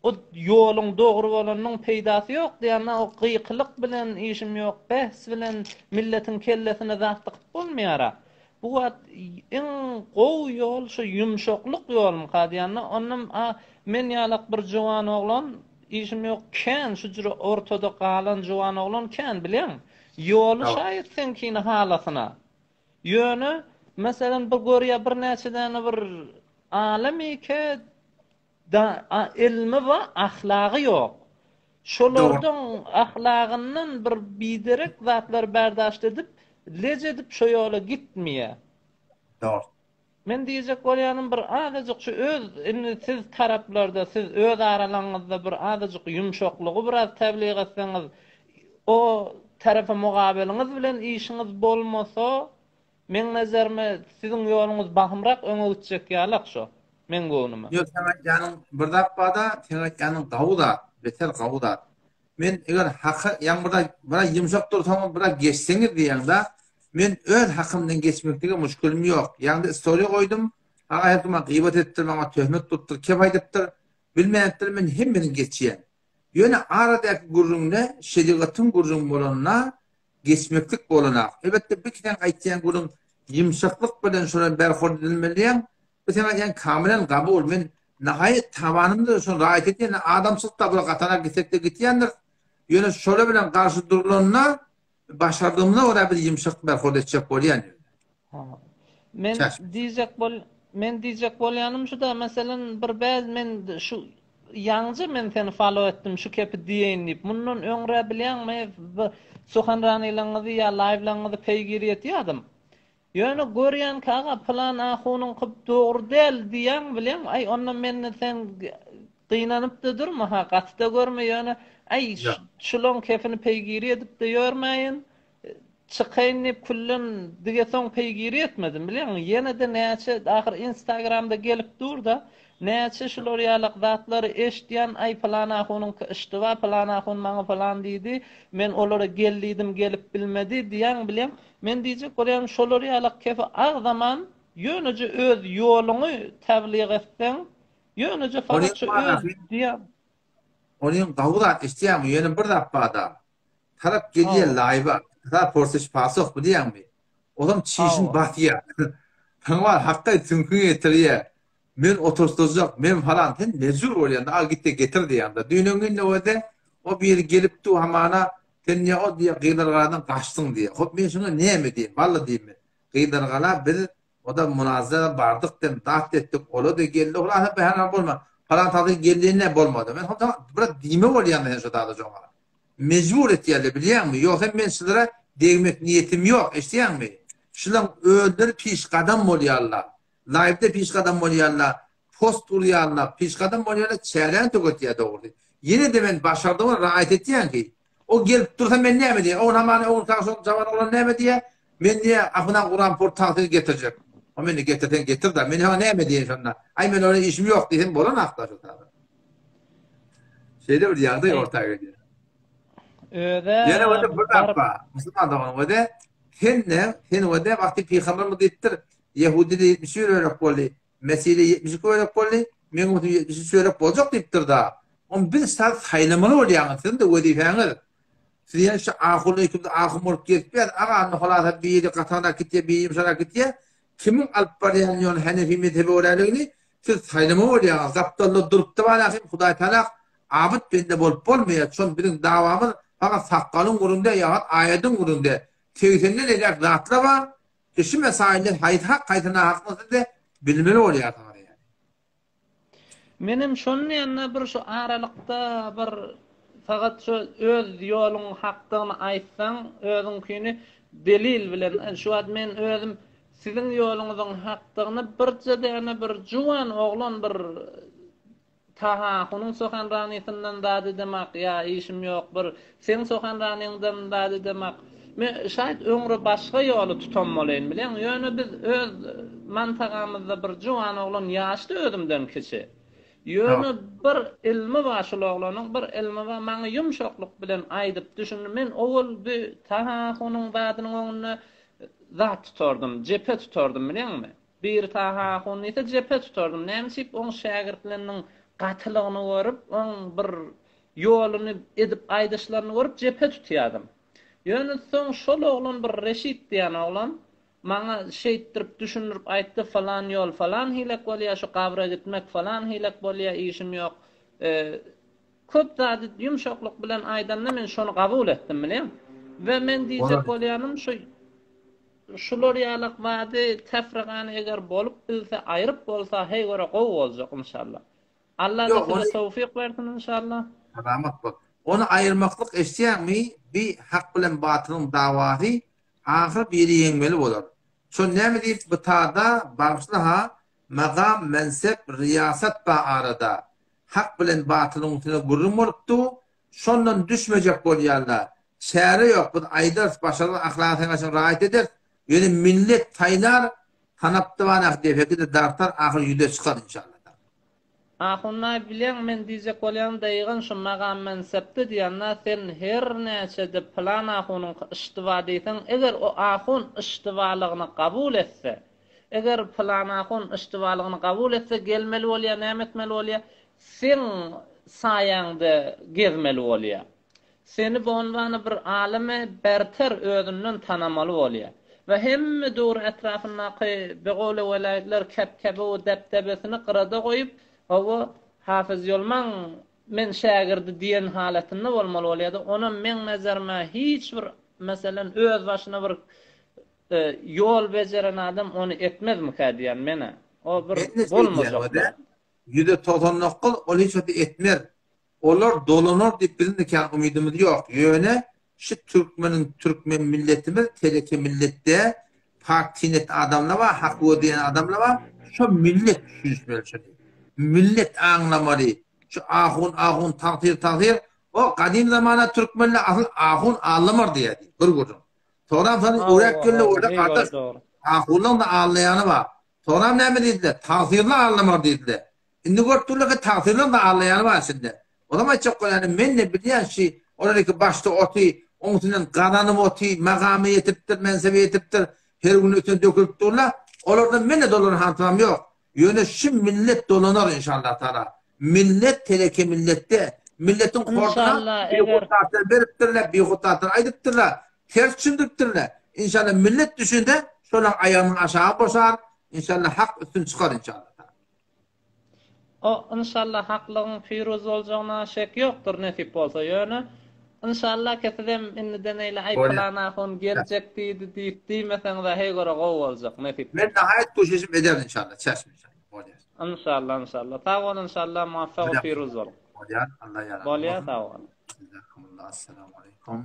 o ýoluň dogry bolanynyň peýdasy ýok diýende o gykylyk bilen işim ýok, bähs bilen milletiň kellesine zat dykyp bolmaýara. Bu wagt iň gowy ýol şu ýumşaklyk ýolumyka diýende ondan a men ýalak bir juwan oglan işim ýok kän şu jüre ortada galan juwan oglan kän bilýäňmi? Ýoly şaýat seňkini halasyna. Ýöne, meselem, bir görýär birnäçe däne bir alym ike da ylmy we ahlagy ýok. Şolardan ahlagyndan bir biderek zatlar berdaşt edip, lej edip şo ýola gitmeýär. Dogry. Men diýjek bolýanym bir azajyk şu öz indi siz taraplarda siz öz aralaňyzda bir azajyk ýumşaklygy biraz täblig etseňiz o tarapa mugabylyňyz bilen işiňiz bolmasa meň nazarime siziň ýoluňyz bahymrak öňe gitjek ýalak şo meň göwnüme. Ýok seň aýtýanyň bir zat barda seň aýtýanyň gawy zat beter gawy zat. Men eger haka ýaňy bir biraz ýumşak dursaňyz biraz geçseňiz diýýäňda men öz hakymdan geçmeklige muşkilim ýok. Ýaňda istoriýa goýdum. Aga her kim maňa gybat edipdir, maňa töhmet tutupdyr, kep aýdypdyr. Bilmänipdir men hemmesini geçýän. Ýöne aradaky gürrüňde şerigatyň gürrüňi bolanda geçmeklik bolanak. Elbetde bir seň aýtýan gürrüň ýumşaklyk bilen şolar berhor edilmeli diýýäň. Bu seň aýtýan kamilen gabul. Men nahaýat tabanymda şony raýat edýän adamçylykda bular gatanak gitsek-de gitýändir. Ýöne şolar bilen garşy durulanda başardygymyza görä biz ýumşak berhor etjek bolýan ýöne. Men diýjek bol men diýjek bolýanym şuda meselem bir bäz men şu ýaňja men seni follow etdim şu kepi diýeýin diýip mundan öňrä bilýäňmi suhanranylaňyzy ýa laýwlaňyzy peýgiri etýädim. Ýöne görýän kaga pylan ahunyňky dogry däl diýýäň bilýäňmi aý onda mende sen gynanypda durma ha gatyda görme ýöne aý şulaň kepini peýgiri edipde ýörmäýin çykaýyn diýip küllen dige soň peýgiri etmedim bilýäňmi ýenede näçe ahyr instagramda gelip durda näçe şular ýalak zatlary eşdýän aý pylan ahunyňky yşdyba pylan ahun maňa pylan diýdi men olara gel diýdim gelip bilmedi diýýäň bilýäň Men diýjek bolýanym şolar ýalak kefi agzaman ýöneje öz ýoluňy täblyg etseň ýöneje fakat şu öz diýýän. Onuň gawy zat eşitýäňmi ýöne bir zat barda tarap gelýär laýba zat porsyş pasoh bilýäňmi olam çişini basýar saňa bar hakda süňküňi getirýär Men oturtdyrjak, men falan, sen mejbur bolýaň-da, al git-de getir diýýäň-de. Düýnüň günde bolsa, o biri gelip dur hamana, sen niýe o diýýär, Gyzlargaladan gaçdyň diýýär. Hop, men şuňa näme diýeýin, walla diýmen. men. Gyzlargala biz o-da munazara bardyk dem, dat etdik, ola-da geldi, hulasa bähär bolma. Falan tazy geldi-ne bolmady. Men hop, biraz diýme bolýan-da sen şo zada şoňa. Mejbur etýärler, bilýäňmi? Ýogsa men şulara degmek niýetim ýok, eşidýäňmi? Şulaň özleri pişgadam bolýarlar. Laýwda pişgadam bolýarlar, post urýarlar, pişgadam bolýarlar, çäräni töketýär dogrusy. Ýene-de men başardygyma raýat etýän ki, o gelip dursa men näme diýen, o hamana o gün şol jawan oglan näme diýýär, men diýýär, Ahunan Guranpur tagsyny getirjek. O meni getirseň getir-da, men oňa näme diýen şonda? Aý men ola işim ýok diýsem bolanakda şo taýda. Şeýle bir ýagdaý orta gelýär. Öze Ýene bir bir zat bar. Musulman doganym öde sen ne, sen öde wagty pygamberimiz diýipdir, Ýehudide 71 bölek boldy, Mesihde 72 bölek boldy, meň ümmetim 73 bölek boljak diýipdir-da. Ony biz saz saýlamaly bolýaňyz, siziň-de wezipäňiz. Siz ýene şu ahunlar ikimiz ahun bolup gezip ýaz, aga indi hulasa biri gatanak gitýär, biri ýumşarak gitýär. Kimiň alyp barýan ýoly Hanefi mezhebe göräligini siz saýlamaly bolýaňyz. Gapdalda durupda barýarsyň, Hudaý tanah, abyt bende bolup bolmaýar. Şol biziň dawamyz fakat sakgalyň gürrüňde ýa-da aýadyň gürrüňde. Segsenden eräk zatlar bar. Şu mesailler haýsy hak, haýsy nahakdygyny siz-de bilmeli bolýarsyňyz ýaly. Menem şony diýende bir şu aralykda bir fakat şu öz ýoluň hakdygyny aýtsaň özüňkini delil bilen şu wagt men özüm siziň ýoluňyzyň hakdygyny birje däne bir juwan oglan bir. Taha ahunyň sohanranysyndan zat edemak ýa işim ýok bir seň sohanranyňdan zat edemak. Men şaýt öňre başga ýoly tutan bolaýyn bileň ýöne biz öz mantagamyzda bir juwan oglan ýaşly özümden kiçi. Ýöne bir ylmy bar şul oglanyň bir ylmy bar maňa ýumşaklyk bilen aýdyp düşündi men owal bi Taha ahunyň zadynyň öňünde zat tutardym jepe tutardym bileňmi. Biri Taha ahun diýse jepe tutardym. Näme üçip oň şägirtleriniň gatylygyny görüp, oň bir ýoluny edip aýdyşlaryny görüp jepe tutýadym. Ýöne soň şol oglan bir Reşit diýen oglan maňa şeýtdirip düşündirip aýtdy, falan ýol falan hilek bolýa, şu gabra gitmek falan hilek bolýa, işim ýok. Köp zady ýumşaklyk bilen aýdanda men şony gabul etdim bilýäň. We men diýjek bolýanym şu Şular ýalak zady tefrigany eger bolup bilse aýryp bolsa heý göre gowy boljak inşallah. Alla-da size towfyk bersin inşallah. Salamat bol. Ony aýyrmaklyk eşdýäňmi bi hak bilen batylyň dawasy ahyr biri ýeňmeli bolar. Şo näme diýip bu tada bagyşla ha magam mensep riýasat ba arada hak bilen batylyň üstüne gürrüň bolup du Şondan düşmejek bolýarlar. Çäre ýok, biz aýdarys, başardyk ahlagy saňa raýat ederis. Ýöne millet saýlar, tanapdybanah depeki-de dartar, ahyr ýüze çykar inşallah. Ahundaý bilýäň men diýjek bolýanym daýygan şu magam mensepde diýanda sen her näçede pylan ahunyňky yştyba diýseň eger o ahun yştybalygyny gabul etse eger pylan ahun yştybalygyny gabul etse gelmeli bolýa näme etmeli bolýa Seň saýaňda gezmeli bolýa. Seni bonwana bir aleme berter özünden tanamaly bolýa. We hemme döwür etrapyndaky begowly welaýatlar kepkebe we depdebesini gyrada goýup, hawa, Hafyz Ýolmaň men şägirdi diýen halatynda bolmaly bolýada. Onam meň nazarymda hiç bir meselen öz başyna bir ýol bejeren adam ony etmezmikä diýen menä. O bir bolmajak zat. 199 ol hiç wagt etmez. Olar dolanar diýip biziň de kän umydymyz ýok. Ýöne şu türkmeniň türkmen milletimiz teleke milletde pak tinet adamlar bar, hak gözleýän adamlar bar. Şo millet düşünişmeli şony. Millet aňlamaly. Şu ahun ahun tagsyr tagsyr o gadym zamana türkmenler asyl ahun allamar diýerdi. Bir gürrüň. Soňram sany öwräp geldi orada gardaş. Ahunlaň da allaýany bar. Soňram näme diýdiler? Tagsyrly allamar diýdiler. Indi görüp durlar ki, tagsyrlaň da allaýany bar içinde. Onam aýtjak bolýanym, men-de bilýän şi, olar iki başda oty, oň üstünden gazanyp oty, magama ýetipdir, mensebe ýetipdir, her gün üstüne dökülip durlar. Olardan men-de dolanan hantymam ýok. Ýöne şi millet dolanar inşallah taala. Millet teleke milletde. Milletiň horduna bihut zatlar beripdirler, bihut zatlar aýdypdyrlar, ters düşündiripdirler. Inşallah millet düşünse, şolaň aýagynyň aşagy boşar, inşallah hak üstün çykar inşallah. O inşallah haklygyň piruz boljagyna şek ýokdur nesip bolsa ýöne inşallah ki sizem indiden eýle aý pylan ahun geljek diýdi diýip diýmeseňiz heý göre gowy boljak nesip Men nahaýat kuşuşyp ederin inşallah çeşme inşallah bolýar. Inşallah inşallah sag bol inşallah muvaffak we piruz boluň. Bolýar Allah ýaradyň. Bolýar sag bol. Jazakumullah assalamu aleýkum.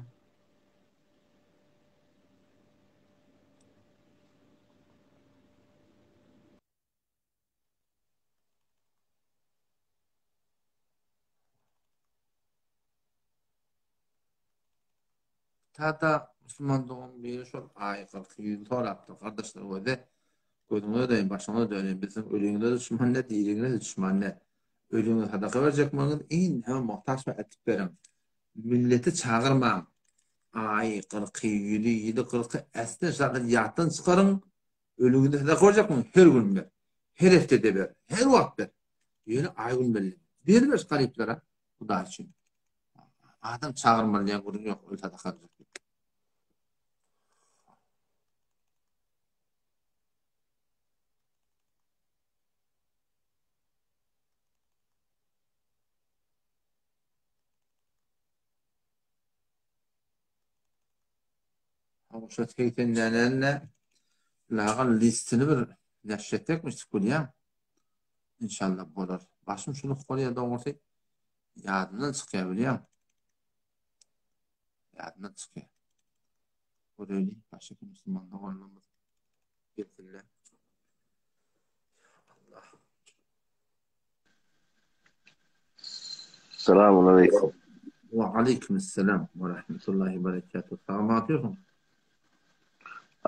Tata musulman dogan biri şol aý 40 ýyl sorapdyr gardaşlar göze gözüňize döneýin başyňyza döneýin biziň ölüňize duşman ne diriňize duşman ne ölüňize sadaka berjek bolsaňyz iň näme muhtaç we etip beriň milleti çagyrmaň aý 40 ýyly ýyly 40 äsden şaky ýatdan çykaryň Ölüňizi sadaka berjekmiň? Her gün ber. Her hepdede ber. Her wagt ber. Ýöne aý gün belle. Beriber garyplara Hudaý üçin. Adam çagyrmaly diýen gürrüň ýok, öl sadaka berjek diýip. Şu 80 dänende lagal listini bir neşir etsekmiş bolýar. İnşallah bolar. Başym şuny bolýar dogrusy. Ýadymdan çykýar bilýän. Ýadymdan çykýar. Göreli, başga kim musulman doganlarymyz gelsinler. Allah. Esselamu aleýkum. Wa aleýkumessalam we rahmetullahi we berekatuh. Salam atýorsyň?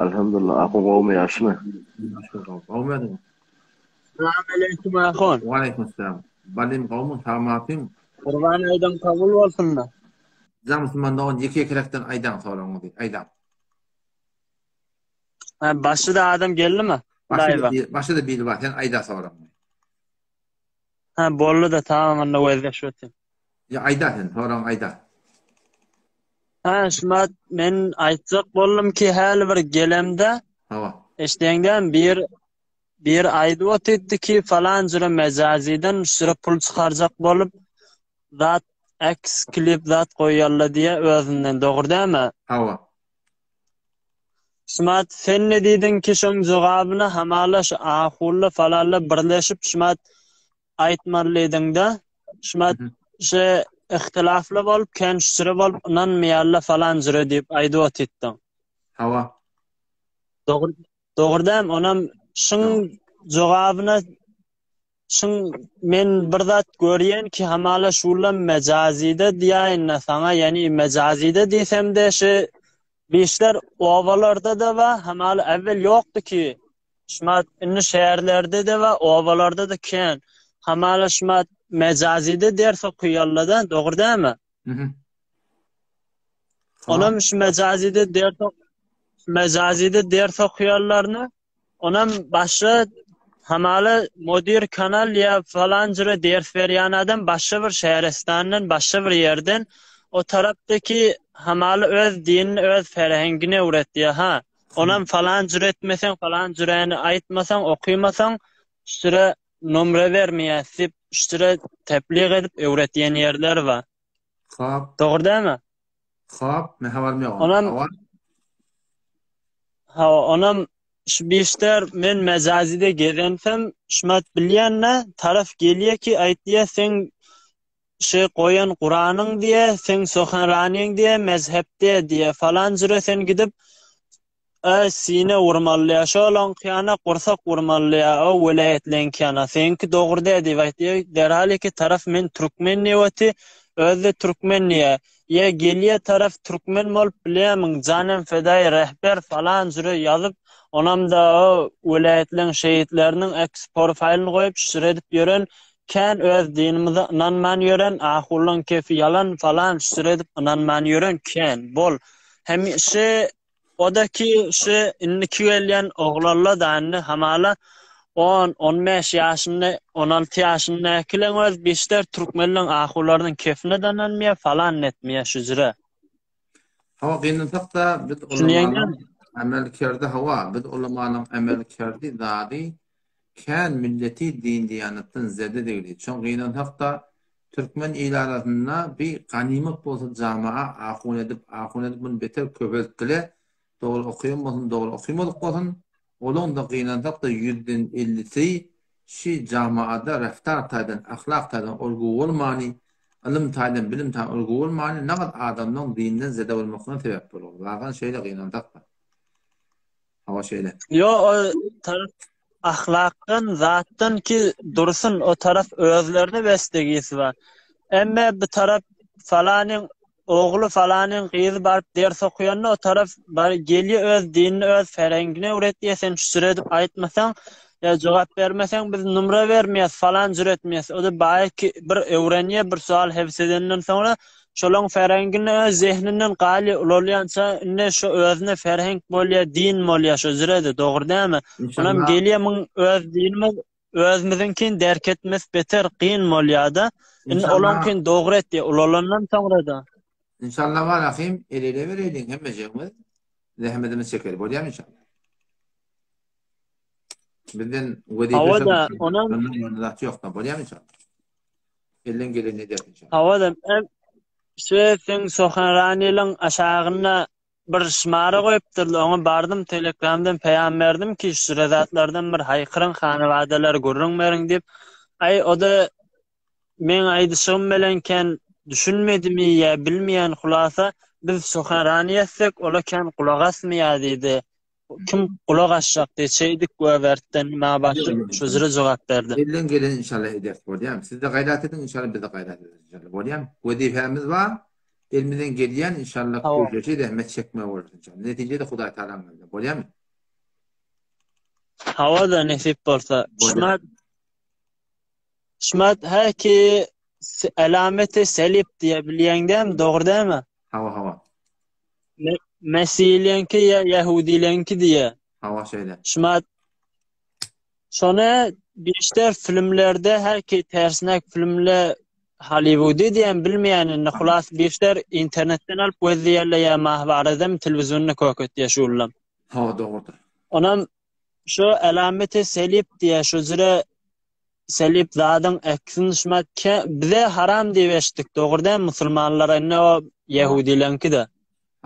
Alhamdulillah, ahun gowmy ýagşymy? Gowmy özüň? Salam aleýkum ahun. Wa aleýkumessalam. Balim gowmy? Salam atyň? Gurban aýdyň kabul bolsun-da. Jan musulman dogan ýeke ýekeräkden aýdaň soragyňyzy, aýdaň. Ha, başda adam geldimi? Başda bir, başda biri bar, sen aýda soragyňy. Ha, boldy da tamam onda gözleşip ötün. Ýa aýda sen, soragyňy aýda. Ha, şumat men aýtjak boldum ki, häli bir gelemde. Hawa. Eşdeňden bir bir aýdyp otyrdy ki, falan jüre mejaziden şüre pul çykarjak bolup zat X klip zat goýýarlar diýe özünden dogry dämi? Hawa. Şumat sen ne diýdiň ki şoň jogabyna hamala şu ahulla falanla birleşip şumat aýtmalydyňda şumat şu ihtilafly bolup kän şüre bolup ynanmaýarla falan jüre diýip aýdyp otytdyň. Hawa. Dogry dogry dämi onam şuň jogabyna Şuň men bir zat görýän ki hamala şulam mejazide diýäýinda saňa ýani mejazide diýsemde şi bişler obalarda-da ba hamala äwwel ýokdy ki şumat indi şäherlerde-de ba obalarda-da kän hamala şumat mejazide ders okuýarlarda dogry dämi? Mhm. Onam şu mejazide ders mejazide ders okuýarlaryny Onam başga hamala modir kanal ýa falan jüre ders berýän adam başga bir şäheristandan başga bir ýerden o tarapdaki hamala öz dinini öz ferhengini öwretýär ha. Onam falan jüre etmeseň falan jüräni aýtmasaň okymasaň şüre nomre bermeýäs diýip şüre teblig edip öwretýän ýerleri bar. Hop. Dogry dälmi? Hop, men habarym ýok. Onam Hawa, onam şu bişler men mejazide gezensem, şumat bilýän-de, taraf gelýä ki, aýtýa seň şy goýan Kuranyň diýä, seň sohanranyň diýä, mezhepde diýä, falan jüre sen gidip Äý sine urmalyýa şolaňky ýana gursak urmalyýa o welaýatleňki ýana seňki dogry dä diýip aýtýa derhal iki taraf men türkmen diýip oty özde türkmen diýä ýa gelýä taraf türkmen bolup bilýämiň janem fedaý rehber falan jüre ýazyp onamda o welaýatleň şehitleriniň eks porfaýlyny goýup şüre edip ýören kän öz dinimize ynanman ýören ahullaň kefi ýalan falan şüre edip ynanman ýören kän bol hemişe Odaki şu indiki gelýän oglanla-da indi hamala on, on bäş ýaşynda, on alty ýaşyndakylaň öz bişder türkmenleň ahularynyň kefine-de ynanmaýar, falan etmeýär şüjre. Hawa gynansak-da biz ulamanyň emel kerdi hawa biz ulamanyň emel kerdi zady kän milleti din-diýanatdan zede degdi. Şoň gynansak-da türkmen il arasynda bi ganymat bolsa jamaa ahun edip ahun edip muny beter köpeltdile dogry okaýan bolsun dogry okymadyk bolsun olaň-da gynansak-da ýüzden ellisi şi jamaada reftar taýdan ahlak taýdan olgu bolmany ylym taýdan bilim taýdan olgu bolmany nagt adamlaň dinden zede bolmaklaryna sebäp bolur wagan şeýle gynansak-da. Hawa şeýle. Ýo o tarap ahlakdan zatdan ki dursun o tarap özlerine bestegisi bar. Emme bu tarap falanyň ogly falanyň gyzy baryp ders okuyanda o tarap bar gelýä öz dinini öz ferengini öwretýä sen şüjür edip aýtmasaň ýa jogap bermeseň biz numra bermeýäs falan jür etmeýäs o da baýa ki bir öwrenýä bir sual hebs edenden soňra Şolaň ferhengini öz zehninden galýa ulalýança indi şo özüne ferheng bolýa din bolýa şo jürede dogry dämi? Onam gelýä muň öz dinimiz özümiziňkin derk etmesi beter kyn bolýada indi olaňkyn dogry etýä ulalandan soňrada. Inşallah bar ahym el ele bereýliň hemmejigimiz zähmetimizi çekeli bolýamy inşallah. Bizden wezipe Hawa-da onam zat ýokda bolýamy inşallah. Elden geleni ederis inşallah. Hawa-da, em şu seň Sohanraniliň aşagynda bir şmara goýupdyrlar, oňa bardym telegramdan peýam berdim ki şüre zatlardan bir haýkyryň hanabadalar gürrüň beriň diýip. Aý o-da meň aýdyşygym bilen kän düşünmedimi ýa bilmeýän hulasa biz Sohanrani etsek ola kän gulak asmaýar diýdi. Kim gulak açjak diýe şeýdik göbertden maňa başlyk şu jüre jogap berdi. Elden geleni inşallah ederis bolýamy? Sizde gaýrat ediň inşallah bizde gaýrat ederis inşallah bolýamy? Wezipemiz bar. Elimizden gelýän inşallah köşeşi zähmet çekme bolar inşallah. Netijede Hudaý Tagalaň elinde bolýamy? Hawa-da nesip bolsa. Şumat Şumat häki alameti selip diýe bilýäň dämi? Dogry dämi? Hawa hawa. Mesihleňki ýa ýahudileňki diýe. Hawa şeýle. Şumat şony bişter filmlerde her ki tersinek filmle Hollywoody diýen bilmeýän indi hulas bişter internetden alyp gözleýärler ýa mahwaradam telewizionda köketýär şu ullam. Hawa dogrudyr. Onam şu alameti selip diýe şu jüre Selip zadyň eksin şumat ke bize haram diýip eşitdik dogry däl musulmanlara indi o ýehudileňki-de.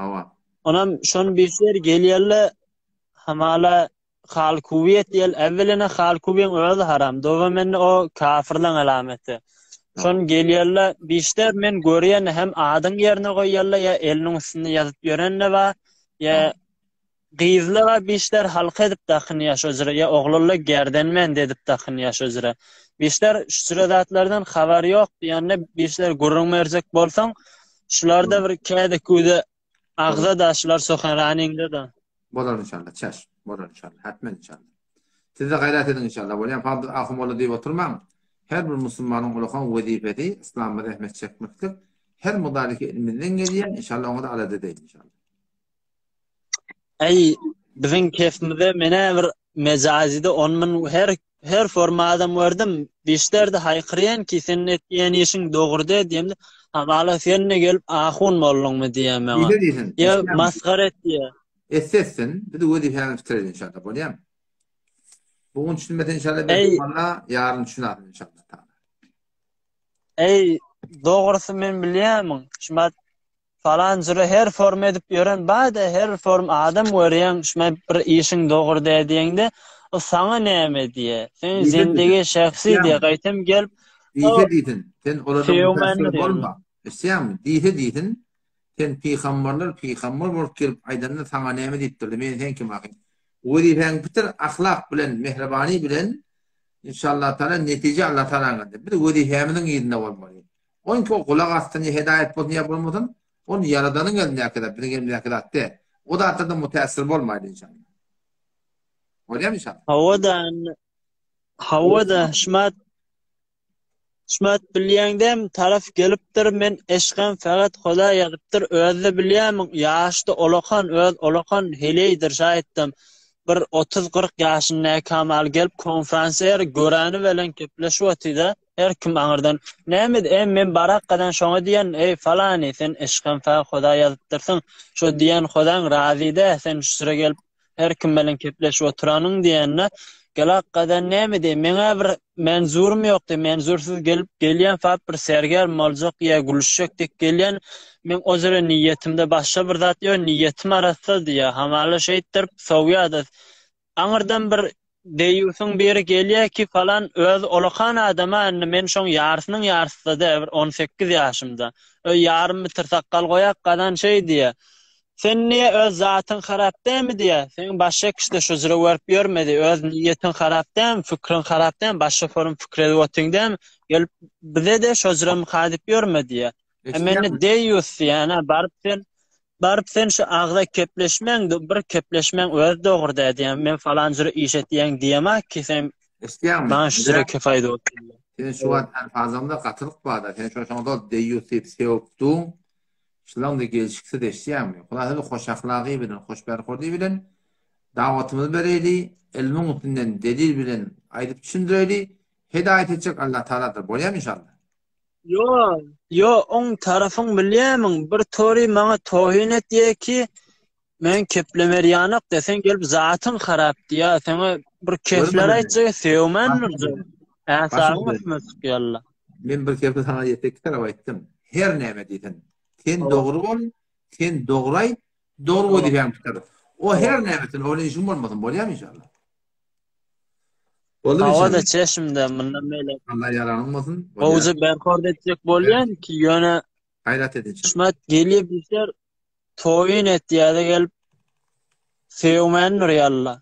Hawa. Onam şony bilseler gelýärler hamala halkuwiýet diýel äwweline halkuwiýeň özi haram dowam indi o kafirleň alameti. Şony gelýärler bişler men görýän hem adyň ýerine goýýarlar ýa eliniň üstünde ýazyp ýören-de bar ýa Gyzlar bişler halka edip dakynýa şo jüre ýa oglanlar gerdenbent edip dakynýa şo jüre. Bişler şu jüre zatlardan habary ýok diýende bişler gürrüň berjek bolsaň şularda bir käde-küde agza da şular sohanranyňda-da. Bolar inşallah çäş. Bolar inşallah. Hatmen inşallah. Sizde gaýrat ediň inşallah. Bolýan fazla ahun molla diýip oturmaň. Her bir musulmanyň ulakan wezipesi yslamda zähmet çekmeklik. Her mugdariki elimizden gelýän inşallah oňa da alada edeýin inşallah. Äý, biziň kefimize menä bir mejazide on mün her her forma adam gördüm. Dişlerde haýkyrýan ki sen etýän işiň dogry dä diýemde, hamala sen-de gelip ahun bolduňmy diýýär maňa. Diýse diýsin. Ýa masgara etýär. Etse etsin, biz wezipämizi bitireris inşallah, bolýamy? Bu gün düşünmese inşallah Äý. Allah ýaryn düşüner inşallah. Taala. Äý, dogrusy men bilýärmiň? Şumat Falan jüre her form edip ýören bada her form adam görýäň şuma bir işiň dogry dä diýeňde o saňa näme diýe seň zindigi şahsy diýe gaýtam gelip Diýse diýsin sen olardan mütässir bolma eşitýäňmi diýse diýsin sen pygamberler pygamber bolup gelip aýdanda saňa näme diýipdirdi men sen kim ahyr wezipäňi bitir ahlak bilen mehribany bilen inşallah taala netije Allah taalaň elinde biz wezipämiziň yzynda bolmaly Oňki o gulak assyn ýa hedaýat bolsun ýa bolmasyn, ony Ýaradanyň elindäki zat, biziň elimizdäki zat däl. O zatlardan mütäessir bolmaýly inşallah. Bolýarmy inşallah? Hawa-da, hawa-da, şumat şumat bilýäňdäm, taraf gelipdir, men eşgem fakat Huda ýazypdyr, özi-de bilýärmiň, ýaşda olakan, öz olakan heleýdir şaýytdam. Bir otuz-kyrk ýaşyndaky hamal gelip konferansiýer göreni bilen gepleşip otyda. Her kim aňyrdan, Näme, e, men barakgadan şoňa diýen, eý, falany, sen yşkam sag Huda ýazypdyrsyň, şo diýen Hudaň razy dä, sen şu süre gelip her kim bilen kepleşip oturanyň diýende, gelakgadan näme diý, meň-ä bir menzurym ýok diý, menzursyz gelip gelýän fap bir sergerm boljak ýa gülüşjek dek gelýän, meň o jüre niýetimde başga bir zat ýok, niýetim arassa diýýär, hamala şeýtdirip sowýar-da, Aňyrdan bir deýýusyň biri gelýär ki falan özi olakan adama indi men şoň ýarysynyň ýarysy-da bir 18 ýaşymda. Öý ýarym bitir sakgal goýak gazan şeý diýýär. Sen niýe öz zatyň harap dälmi diýýär. Seň başga kişide şu jüre görüp ýörme diýýär. Öz niýetiň harap dälmi, fikriň harap dälmi, başga forum pikir edip otyň dälmi? Gelip bize-de şo jüre myka diýip ýörme diýýär. E mende deýýus diýýän, baryp sen Baryp sen şu agza kepleşmäň bir kepleşmäň özi dogry dä diýýän men falan jüre iş etýäň diýemak ki sen Eşitýäňmi? maňa şu jüre kep aýdyp otyrlar. Sen şu wagt alfazyňda gatylyk barda sen şo şoňda deýýus diýip sewip duň şulaňda gelşiksiz eşitýäňmi? Hulasy hoş ahlagy bilen hoş berhordy bilen dawatymyzy bereýli ylmyň üstünden delil bilen aýdyp düşündireýli hedaýat etjek Allah Taaladyr bolýamy inşallah. Ýo, ýo, oň tarapyň bilýämiň, bir tory maňa tohin etýä ki, men keplemer ýanak de, sen gelip zatyň harap diýýä, saňa bir kefler aýtjak, sögmän durjak. Äsabyň üstüne çykýarlar. Men bir kefi saňa ýetek tarap aýtdym. Her näme diýsen, sen dogry bol, sen dogry aýt, dogry wezipäňi tutar. O her näme etsin, onuň işiň bolmasyn, bolýamy inşallah? Boldy Hawa-da çeşimde mundan beýle. Allah ýaranyň bolsun. Gowja berkord etjek bolýan ki ýöne gaýrat edin. Şumat gelýär bizler toýun etýär gelip. Söýmändir ýalla.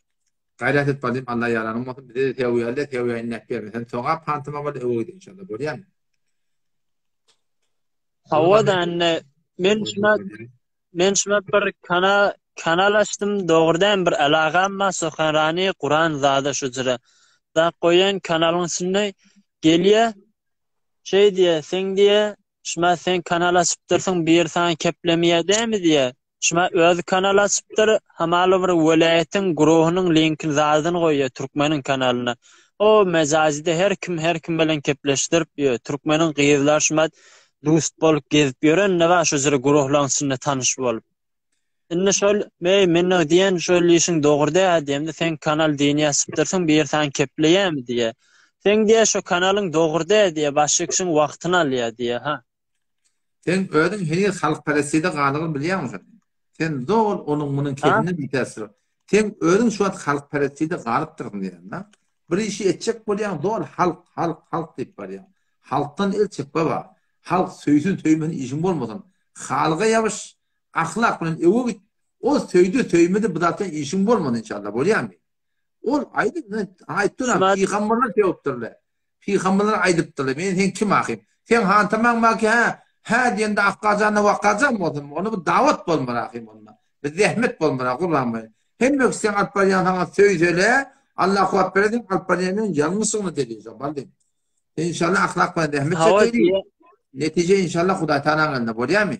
Gaýrat et balim Allah ýaranyň bolsun bize de söýýärler söýýän näp bermesen sogap hantama bol öwgide inşallah bolýamy. Hawa da indi men şuna men şuna bir kana kanal açdym dogrudan bir alagam bar Sohanrani Kuran zada şu jyra. Zat goýan kanalyň içinde gelýä şeý diýä sen diýä şuma sen kanal açypdyrsyň bir saňa keplemeýä dämi diýä. Şuma özi kanal açypdyr, hamala bir welaýatyň guruhynyň linkini zadyny goýýa türkmeniň kanalyna. O mejazide her kim her kim bilen kepleşdirip ýör. Türkmeniň gyzlary şumat dust bolup gezip ýörenine bar şu jyry guruhlaň içinde tanyş bolup. Indi şol meý meniň diýen şol işiň dogry däl diýemde seň kanal dini açypdyrsyň biri saňa kepleýämi diýä. Seň diýä şo kanalyň dogry däl diýä başga kişiň wagtyny alýa diýä ha. Sen özüň heniz halkperestide galygyny bilýäňmi sen? Sen zol onuň munuň kesinden bitersiň. Sen özüň şu wagt halkperestide galypdyrsyň diýýän-de. Bir işi etjek bolýaň zol halk, halk, halk diýip barýaň. Halkdan el çek baba. Halk söýsün söýmesin işiň bolmasyn. Halyga ýabyş, ahlak bilen öwe git. Ol söýdi söýmedi bu zatdan işiň bolmasyn inşallah bolýamy? Ol aýdyp, aýtdy olam, pygamberler sögüpdirler. Pygamberler aýdypdyrlar, men sen kim ahym? Seň hantamaň bar ki, hä, hä diýende akgajanda wakgajan bolsun, onda bu dawat bolmar ahym onda. Bu zähmet bolmar, gurban bolýan. Hemme kişi seň alyp barýan saňa söýsele, Allah kuwwat berer seň alyp barýan ýeriň ýalňyşygyny delil, baldym. Inşallah ahlak bilen zähmet çekeli. Netije inşallah Hudaý Tagalaň elinde bolýarmy?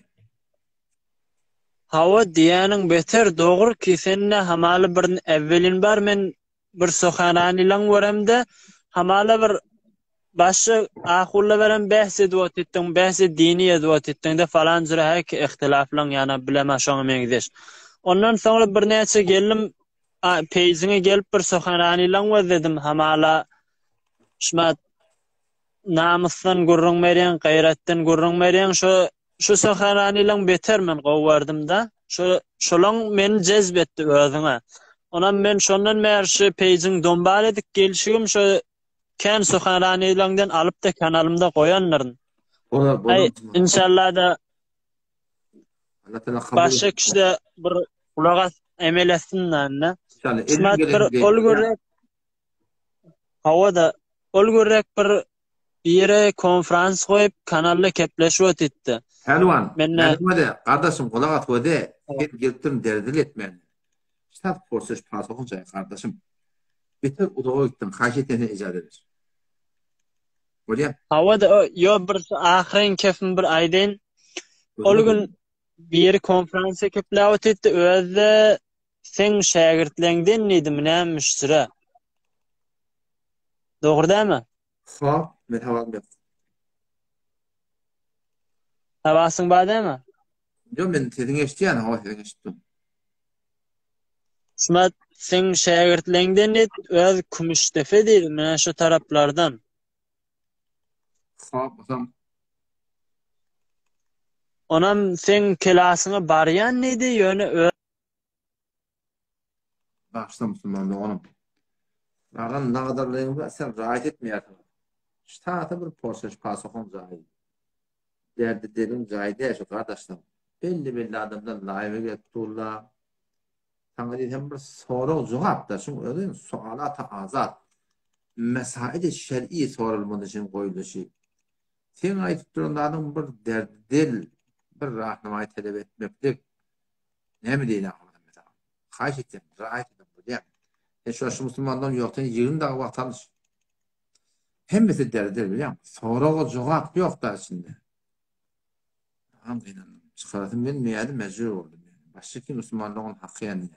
Hawa diýýäniň beter dogry ki sende hamala bir äwwelin bar men bir sohananylaň göremde hamala bir başy ahulla beren bähs edip otyrdyň bähsi dini edip otyrdyňda falan jüre häki ihtilaflaň ýana bilema şoňa meňzeş. Ondan soňra birnäçe geldim peýjiňe gelip bir sohananylaň gözledim hamala şumat namysdan gürrüň berýäň gaýratdan gürrüň berýäň şo Şu Saharanylaň beter men gowy gördüm-de. Şu şolaň meni jezp etdi özüňe. Onam men şondan bäri şu peýjiň dombal edip gelşigim şu kän Saharanylaňdan alyp-da kanalymda goýandyryn. Bolar, bolar. Aý, inşallah-da Allah Teala kabul başga etsin. kişi-de bir gulak as emel etsin-de indi. İnşallah elinden Şumat geleni bir ol diýelim. görek hawa-da ol görek bir Biri konfrans goýup kanalda kepleşip otytdy. Pälwan, Mende Mende gardaşym gulak as göze, sen gelipdirin derdil etmän. Ştat porsuş pasohun jaý gardaşym. Beter uzaga gitdiň, haýyş etýän sen ejazet ber. Bolýa? Hawa-da, ýo bir ahyryn kepimi bir aýdaýyn. Ol gün biri konferensiýa kepläp otytdy, özi-de seň şägirtleňden diýdimi nämiş süre. Dogry dämi? Sag, men habarym ýok. Habasyň bar dämi? Ýok, men sesiňi eşitýän, hawa sesiňi eşitdim. Şumat seň şägirtleňden diýip, öz Kümüşdepe diýdi, menä şu taraplardan. Sag, bolsam. Onam seň kelasyňa barýan diýdi, ýöne öz Bagşla musulman doganym. Agam nagadallygyňyza sen raýat etmeýärsiňiz. Ştata bir porşeş pasohyň jaýy. Derdi deliň jaýy däl şu gardaşlar. Belli belli adamlar laýwa gelip durlar. Saňa diýsem bir sorag jogap da şuň özi sualata azat. Mesaili şer'i soralmaly üçin goýulyşy. Seň aýdyp duran zadyň bir derdi del, bir rahnamaý talep etmeklik. Näme diýen ahyrda men saňa? Haýyş etýän, raýat edip bolýar. Sen şu şu musulmandan ýok, sen 20 dagy wagt alyş. Hemmesi derdi bilýän. Soraga jogap ýok da içinde. Am gynandym. Çykarasym gelmeýärdi, mejbur boldum. Başga kim musulmanlygyň haky ýany.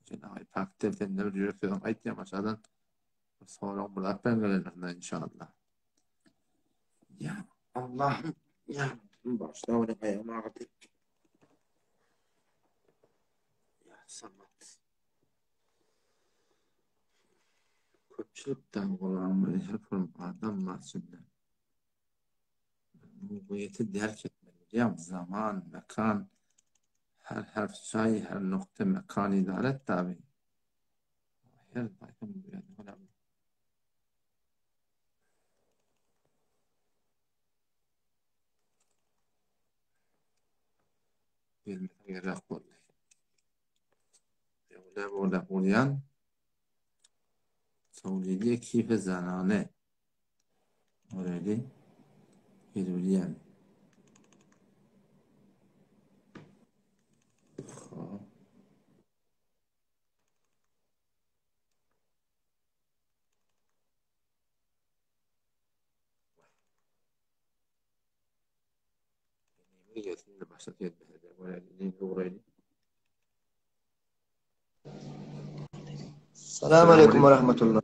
Sen aý pakter sen bir ýürek sözüň aýtýan aşadan bir sorag bulap ben gelenlerine inşallah. Ya Allah'ım ya başla ony aýagym agyrdy. Ya Samat. Köpçülikden bolan her bir adam var içinde. Mugyýeti derk etmeli diýýän zaman, mekan, her harf jaý, her nokta mekan idaret tabi. Her daýym bu ýerde görä. Gelmese gerek boldy. Ýa bolda bolýan. Saudiýa kife zanane. Oreli. Gelbilýän. Hop. Salam aleykum ve rahmetullah.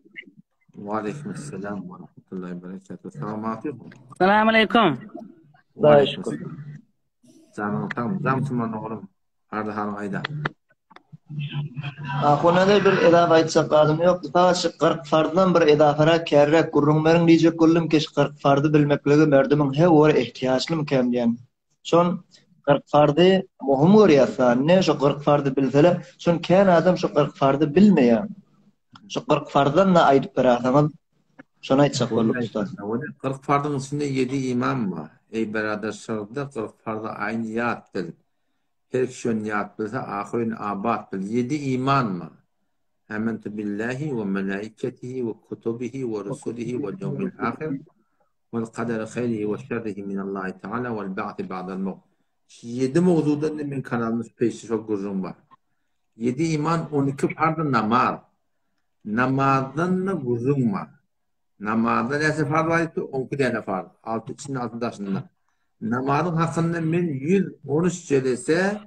Ve aleyküm selam ve rahmetullahi ve berekatuhu. Salam aleykum. Salam aleykum. Hudaýa şükür. Janyň sag, jam tuman oglum. Arda halyň aýda. Ahunada bir edafa aýtjak zadym ýok. Fakat şu 40 farzdan bir edafarak kärräk gürrüň beriň diýjek boldum ki şu 40 farzy bilmekligi merdimiň he ora ehtiýaçlymykäm diýen. Şon 40 farzy möhüm görýäs-da. Ine şu 40 farzy bilseler, şon kän adam şu 40 farzy bilmeýär. Şu 40 farzdan da aýdyp bererseňiz şony aýtjak boldum ustaz. 40 farzyň içinde 7 imam bar. Eý berader şygyrda 40 farzy aýny ýat bil. Her kişi ony ýat bilse, ahyryn abat bil. Ýedi iman bar. Amentu billahi we melaiketihi we kutubihi we rusulihi wel ýewmil ahir wel kaderi haýrihi we şerrihi minallahi taala wel ba'si ba'dal mewt. Şu ýedi mowzudan da meň kanalymda şu peýşi şol gürrüň bar. Ýedi iman 12 parz namaz. Namazdan da gürrüň bar. Namazda näçe farz bar diýipdir? 12 däne farz. Alty içinde, alty daşynda. Namazyň hakynda men 113 jelese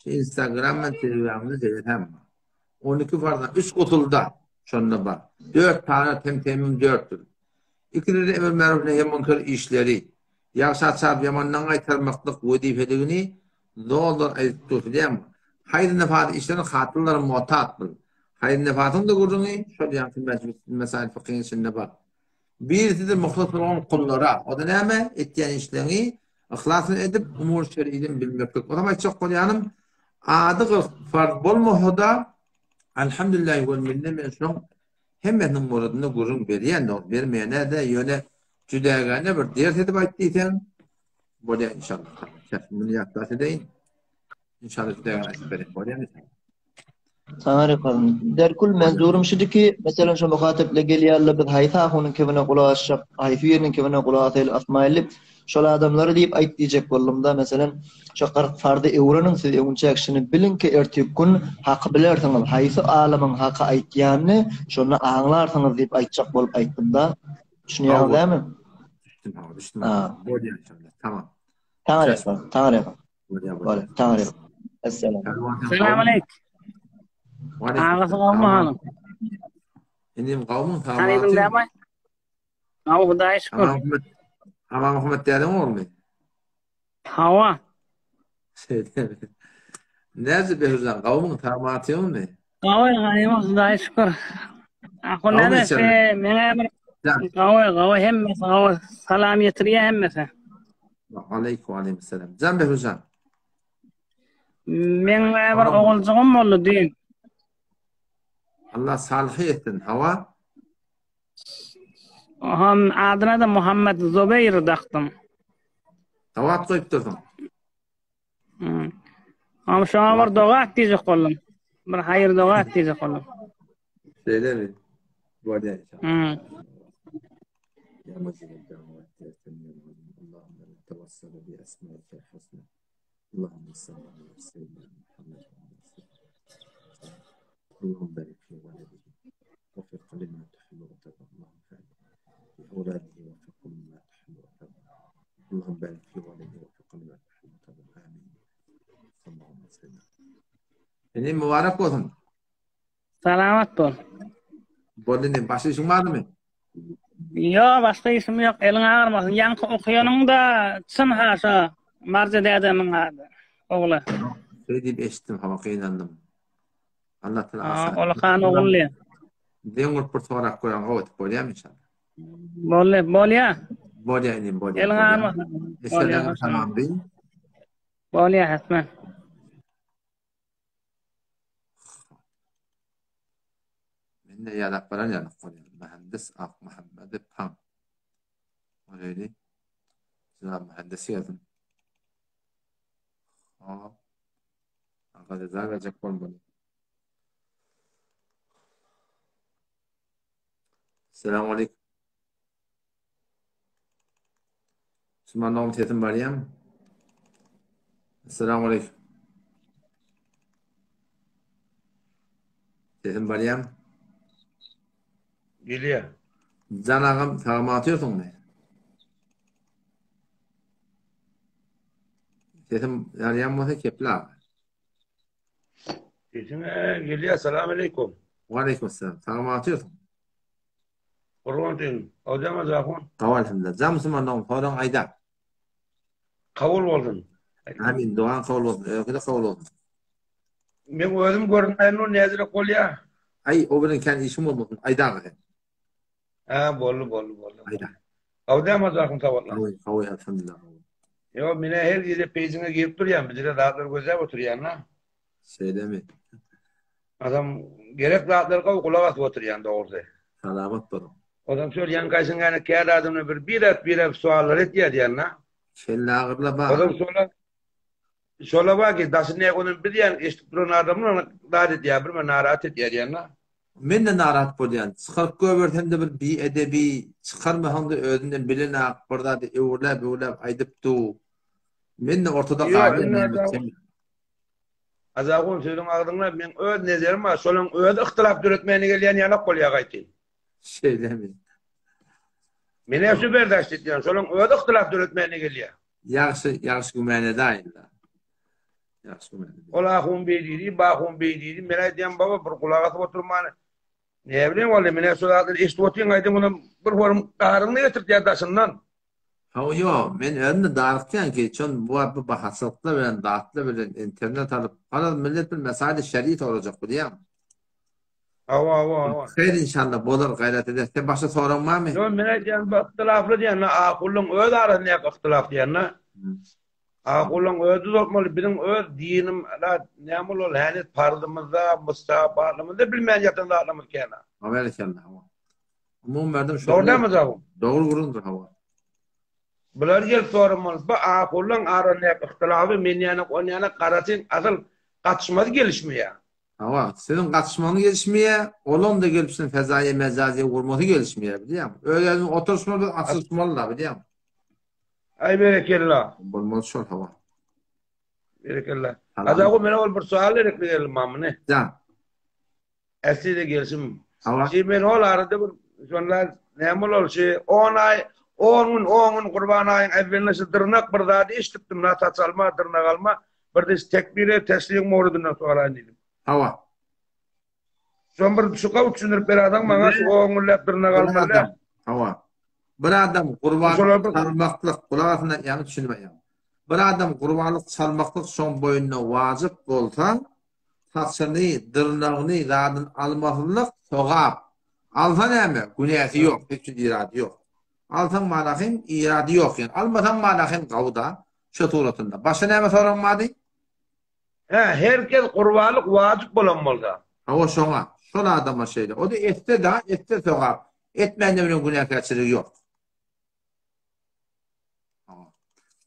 şu Instagram bilen Telegramda jelesem bar. 12 farzdan 3 gusulda şonda bar. 4 tane tem temim 4-dür. Ikisi de emir maruf nehi münker işleri. Ýagşa çap ýamandan gaýtarmaklyk wezipeligini zordan aýdyp dursa diýýän. Haýyr nefas işlerini hatynlar mutat bil. Haýyr nefasyň da gürrüňi şol ýaňky mejlis mesail fykyň içinde bar. Birisi-de muhlas bolan kullara. O-da näme? Etýän işleňi yhlas bilen edip, umur şer'iden bilmeklik. Onam aýtjak bolýanym, ady 40 farz bolmasa-da, Alhamdulillah wal minne men şoň hemmesiniň muradynda gürrüň berýän, dogry bermeýän-de, ýöne jüdägäne bir ders edip aýt diýseň, bolýar inşallah. Muny ýatlap edeýin. Inşallah jüdägäne aýdyp bereýin. Bolýarmy? Saňa rekalyn. Derkul menzurum şudy ki, meselen şu muhateple gelýärler biz haýsy ahunyň kebine gulak asjak, haýsy biriniň kebine gulak asaýly asmaýly, şol adamlara diýip aýt diýjek boldumda, meselen şu 40 farzy öwreniň siz öňünçäk şuny biliň ki ertir gün haky bilersiňiz, haýsy alymyň haky aýtýanyny şonda aňlarsyňyz diýip aýtjak bolup aýtdymda. Düşünýäňiz dämi? Düşdüm, düşdüm. Bolýar inşallah. Tamam. Taňa rekalyn, taňa rekalyn. Bolýar, taňa rekalyn. Esselam. Selam aleyk. Aga gowmy halyň? Inim gowmy? Tanydyň dämi? Hawa, Hudaýa şükür. Aman Muhammed dädeň oglumy? Hawa. Şeýle. Näce Behruzan, gowmyň, sagmatyňmy? Gowy, gowy, Hudaýa şükür. Ahun näme, meňe bir gowy, gowy hemmesi gowy. Salam ýetirýär hemmesi. Aleýkum aleýkum salam. Jan Behruzan. Meň bir oguljygym boldy düýn. Allah salyhy etsin. Hawa. Oham adyna da Muhammed Zubeýr dakdym. Sawat goýup dursuň. Hmm. Am şoňa bir doga et diýjek boldum. Bir haýyr doga et diýjek boldum. Şeýlemi? Bolýar inşallah. Hmm. Ya mujib da'wat ya semi'l alim. Allahumma natawassalu bi asma'ikal husna. Allahumma salli ala sayyidina Muhammed wa ala Allahumma barik fi waladihi وفق لما تحب وترضى اللهم في أولاده وفق لما تحب وترضى اللهم بارك في والده وفق لما تحب وترضى آمين صلى الله عليه وسلم Senin mübarek olsun. Salamat bol. Boldy ne başga işiň barmy? Ýok, başga işim ýok. Eliň agyrmasyn. Ýaňky okaýanyň-da çyn haşa Marja dädemiň ady. Ogly. Şeý diýip eşitdim, hawa gynandym. Allah taala asan. Ol han ogully. Deň bolup bir sorap goýan gowy edip bolýarmy inşallah? Boldy, bolýar. Bolýar inim, bolýar. Eliň agyrmasyn. Bolýar. Salam diý. Bolýar, hetmen. Men. Indi ýalap baran ýaly bolýar. Mühendis Akmuhammedi Paň. Bolýar. Jenap mühendis gelsin. Hop. Aga jeza berjek bolmaly. Selamun aleyküm. Musulman dogan sesim barýamy? Assalamu aleyküm. Sesim barýamy? Gelýär. Jan agam sagma atýarsyňmy? Sesim barýan bolsa keple aga. Sesiň gelýär. Salam aleyküm. Wa aleyküm selam. Sagma atýarsyň. Gurban sen. Hojam Azahun. Gawy alhamdulillah. Jan musulman dogan soraň aýda. Kabul bolsun. Amin. Dogan kabul bolsun. Öňküde kabul bolsun. Men özüm görünmeýän o näzirek bolýa. Aý o bilen kän işiň bolmasyn. Aýda aga sen. Ha boldy boldy boldy. Aýda. Hojam Azahun sag bolun. Gawy gawy alhamdulillah. Ýo men her gije pejiňe girip durýan, bizde zatlar gözläp oturýan da. Şeýlemi? Adam gerek zatlar gowy gulak asyp oturýan dogrusy. Salamat boluň. Ozam şol ýaňkaýşyň ýany kädi adamlar bir birek birek suallar etýär diýen da. Kelle agyrla bar. Ozam şola şola bar ki daşy ne onuň biz ýan eşidip duran adamlar zat edýär bir men narahat edýär diýen da. Men-de narahat bolýan. Çykaryp goýbersem-de bir biedebi, çykarmasam-da özünden bilenak bir zady öwürläp-öwürläp aýdyp dur. Men-de ortada galýan näme etsem. Azagun sözüň agzyňda meň öz nezerim bar şolaň özi yhtylap döretmäne gelýän ýalak bolýa gaýty. Şeýlemi. Menä şu berdaşt etýän şolaň özi yhtylap döretmäne gelýä. Ýagşy ýagşy güman edäýinda. Ýagşy güman edäýin. Ol ahun beý diýdi, bahun beý diýdi. Men aýdýan baba bir gulak asyp oturman. Näbileýin wally menä şu zatlary eşidip otyryn aýdym onam bir forum gaharyňy getirtýär daşyndan. Hawa ýok, men özüm-de darykýan ki, çün bu wagt bu bahaçylyklar bilen, zatlar bilen internet alyp, garaz millet bir mesaili şer'i sorajak bilýäňmi? Hawa, hawa, hawa. Xeyr inşallah bolar gaýrat eder. Sen başga soraň barmy? Ýok, men aýdýan bu yhtylafly diýen, ahulyň öz arasyndaky yhtylaf diýen. Ahulyň özi düzeltmeli, biziň öz dinim, näme ol häli parzymyzda, mustahabatymyzda bilmän ýatan zatlarymyz kän. Hawa, berekella, hawa. Umumy berdim şo. Dogry dälmi Zagun? Dogry gürrüňdir hawa. Bular gelip soramaly. Bu ahullaň arasyndaky yhtylaby men ýanak on ýanak garasyn asyl gatyşmasy gelişmeýär. Hawa, siziň gatyşmagyňyz gelişmeýär, olaň-da gelip siziň fezaýa mejaziýa urmasy gelişmeýär, bilýäňmi? Öz-özümiz oturyşmaly biz açylyşmaly-da, bilýäňmi? Aý berekella. Bolmaz şol hawa. Berekella. Azagun mena ol bir sual gerekli geldi mamyny. Jan. Äsli-de gelşim. Şi men ol arada bir şonda näme bolar şi 10 aý 10 gün 10 gün gurban aýyň äwweline şu dyrnak bir zady eşidipdim na saç alma dyrnak alma bir de tekbire teşrigiň mowrudyndan soraýyn diýdim. Hawa. Şon bir şu gawy düşündirip berasaň maňa şu 10 günläp dyrnak almaly. Hawa. Bir adam gurban çalmaklyk gulak asyna ýaňy düşünmeýär. Bir adam gurbanlyk çalmaklyk şoň boýnuna wajyp bolsa, Saçyny, dyrnagyny, zadyny almasynlyk sogap. Alsa näme? Günäsi ýok, hiç bir irady ýok. Alsaň manahym irady ýok ýani. Almasaň manahym gawy-da, şo suratynda. Başga näme soragyň bardy? Hä, her kes gurbanlyk wajyp bolan bolsa. Hawa şoňa, şol adama şeýle. O-da etse-da, etse sogap. Etmände bilen günäkärçiligi ýok. Hawa.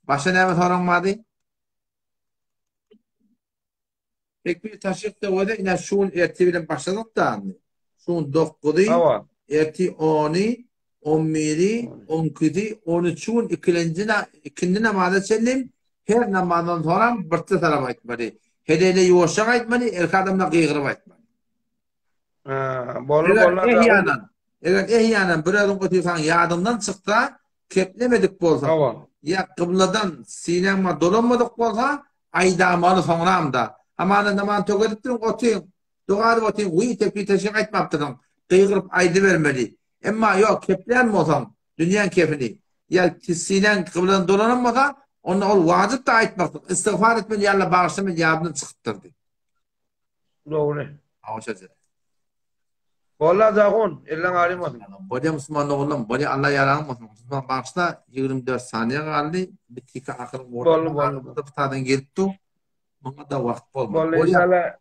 Başga näme soragyň bardy? Tekbir taşyk döwede ine şu gün ertir bilen başladyk da indi. Şu gün 9-y, ertir 10-y, 11-i, 12-si, 13-ü gün ikilenji ikindi namaza çenli her namazdan soňra birte salam aýtmaly. Heleýle ýuwaşjak aýtmaly, erkek adamlar gygyryp aýtmaly. Boldy boldy. Ehýanan, eger ehýanan bir özüň otyrsaň ýadyňdan çyksa, keplemedik bolsaň, ýa gybladan sinäň bar dolanmadyk bolsa, aýdamaly soňramda. Hamana namaz tögedipdiriň otyň, doga edip otyň, wiý tekbir teşrik aýtmapdyrsyň, gygyryp aýdybermeli. Emma ýok, keplän bolsaň, dünýäň kepini, ýa sinäň gybladan dolanan bolsa, onda ol wajypdyr aýtmaklyk, istigfar etmeli, ýa Alla bagyşla men ýadymdan çykypdyr diýip. Dogry. Awşaja. Bolla Zagun, elleň arym bolsun. Bolýa musulman ogullam, bolýa Allah ýaraň bolsun. Musulman bagyşla 24 saniýe galdy. Bitdiki ahyryň ortasynda bir taýdan gelip dur. Muňa da wagt bolmady. Bolly inşallah.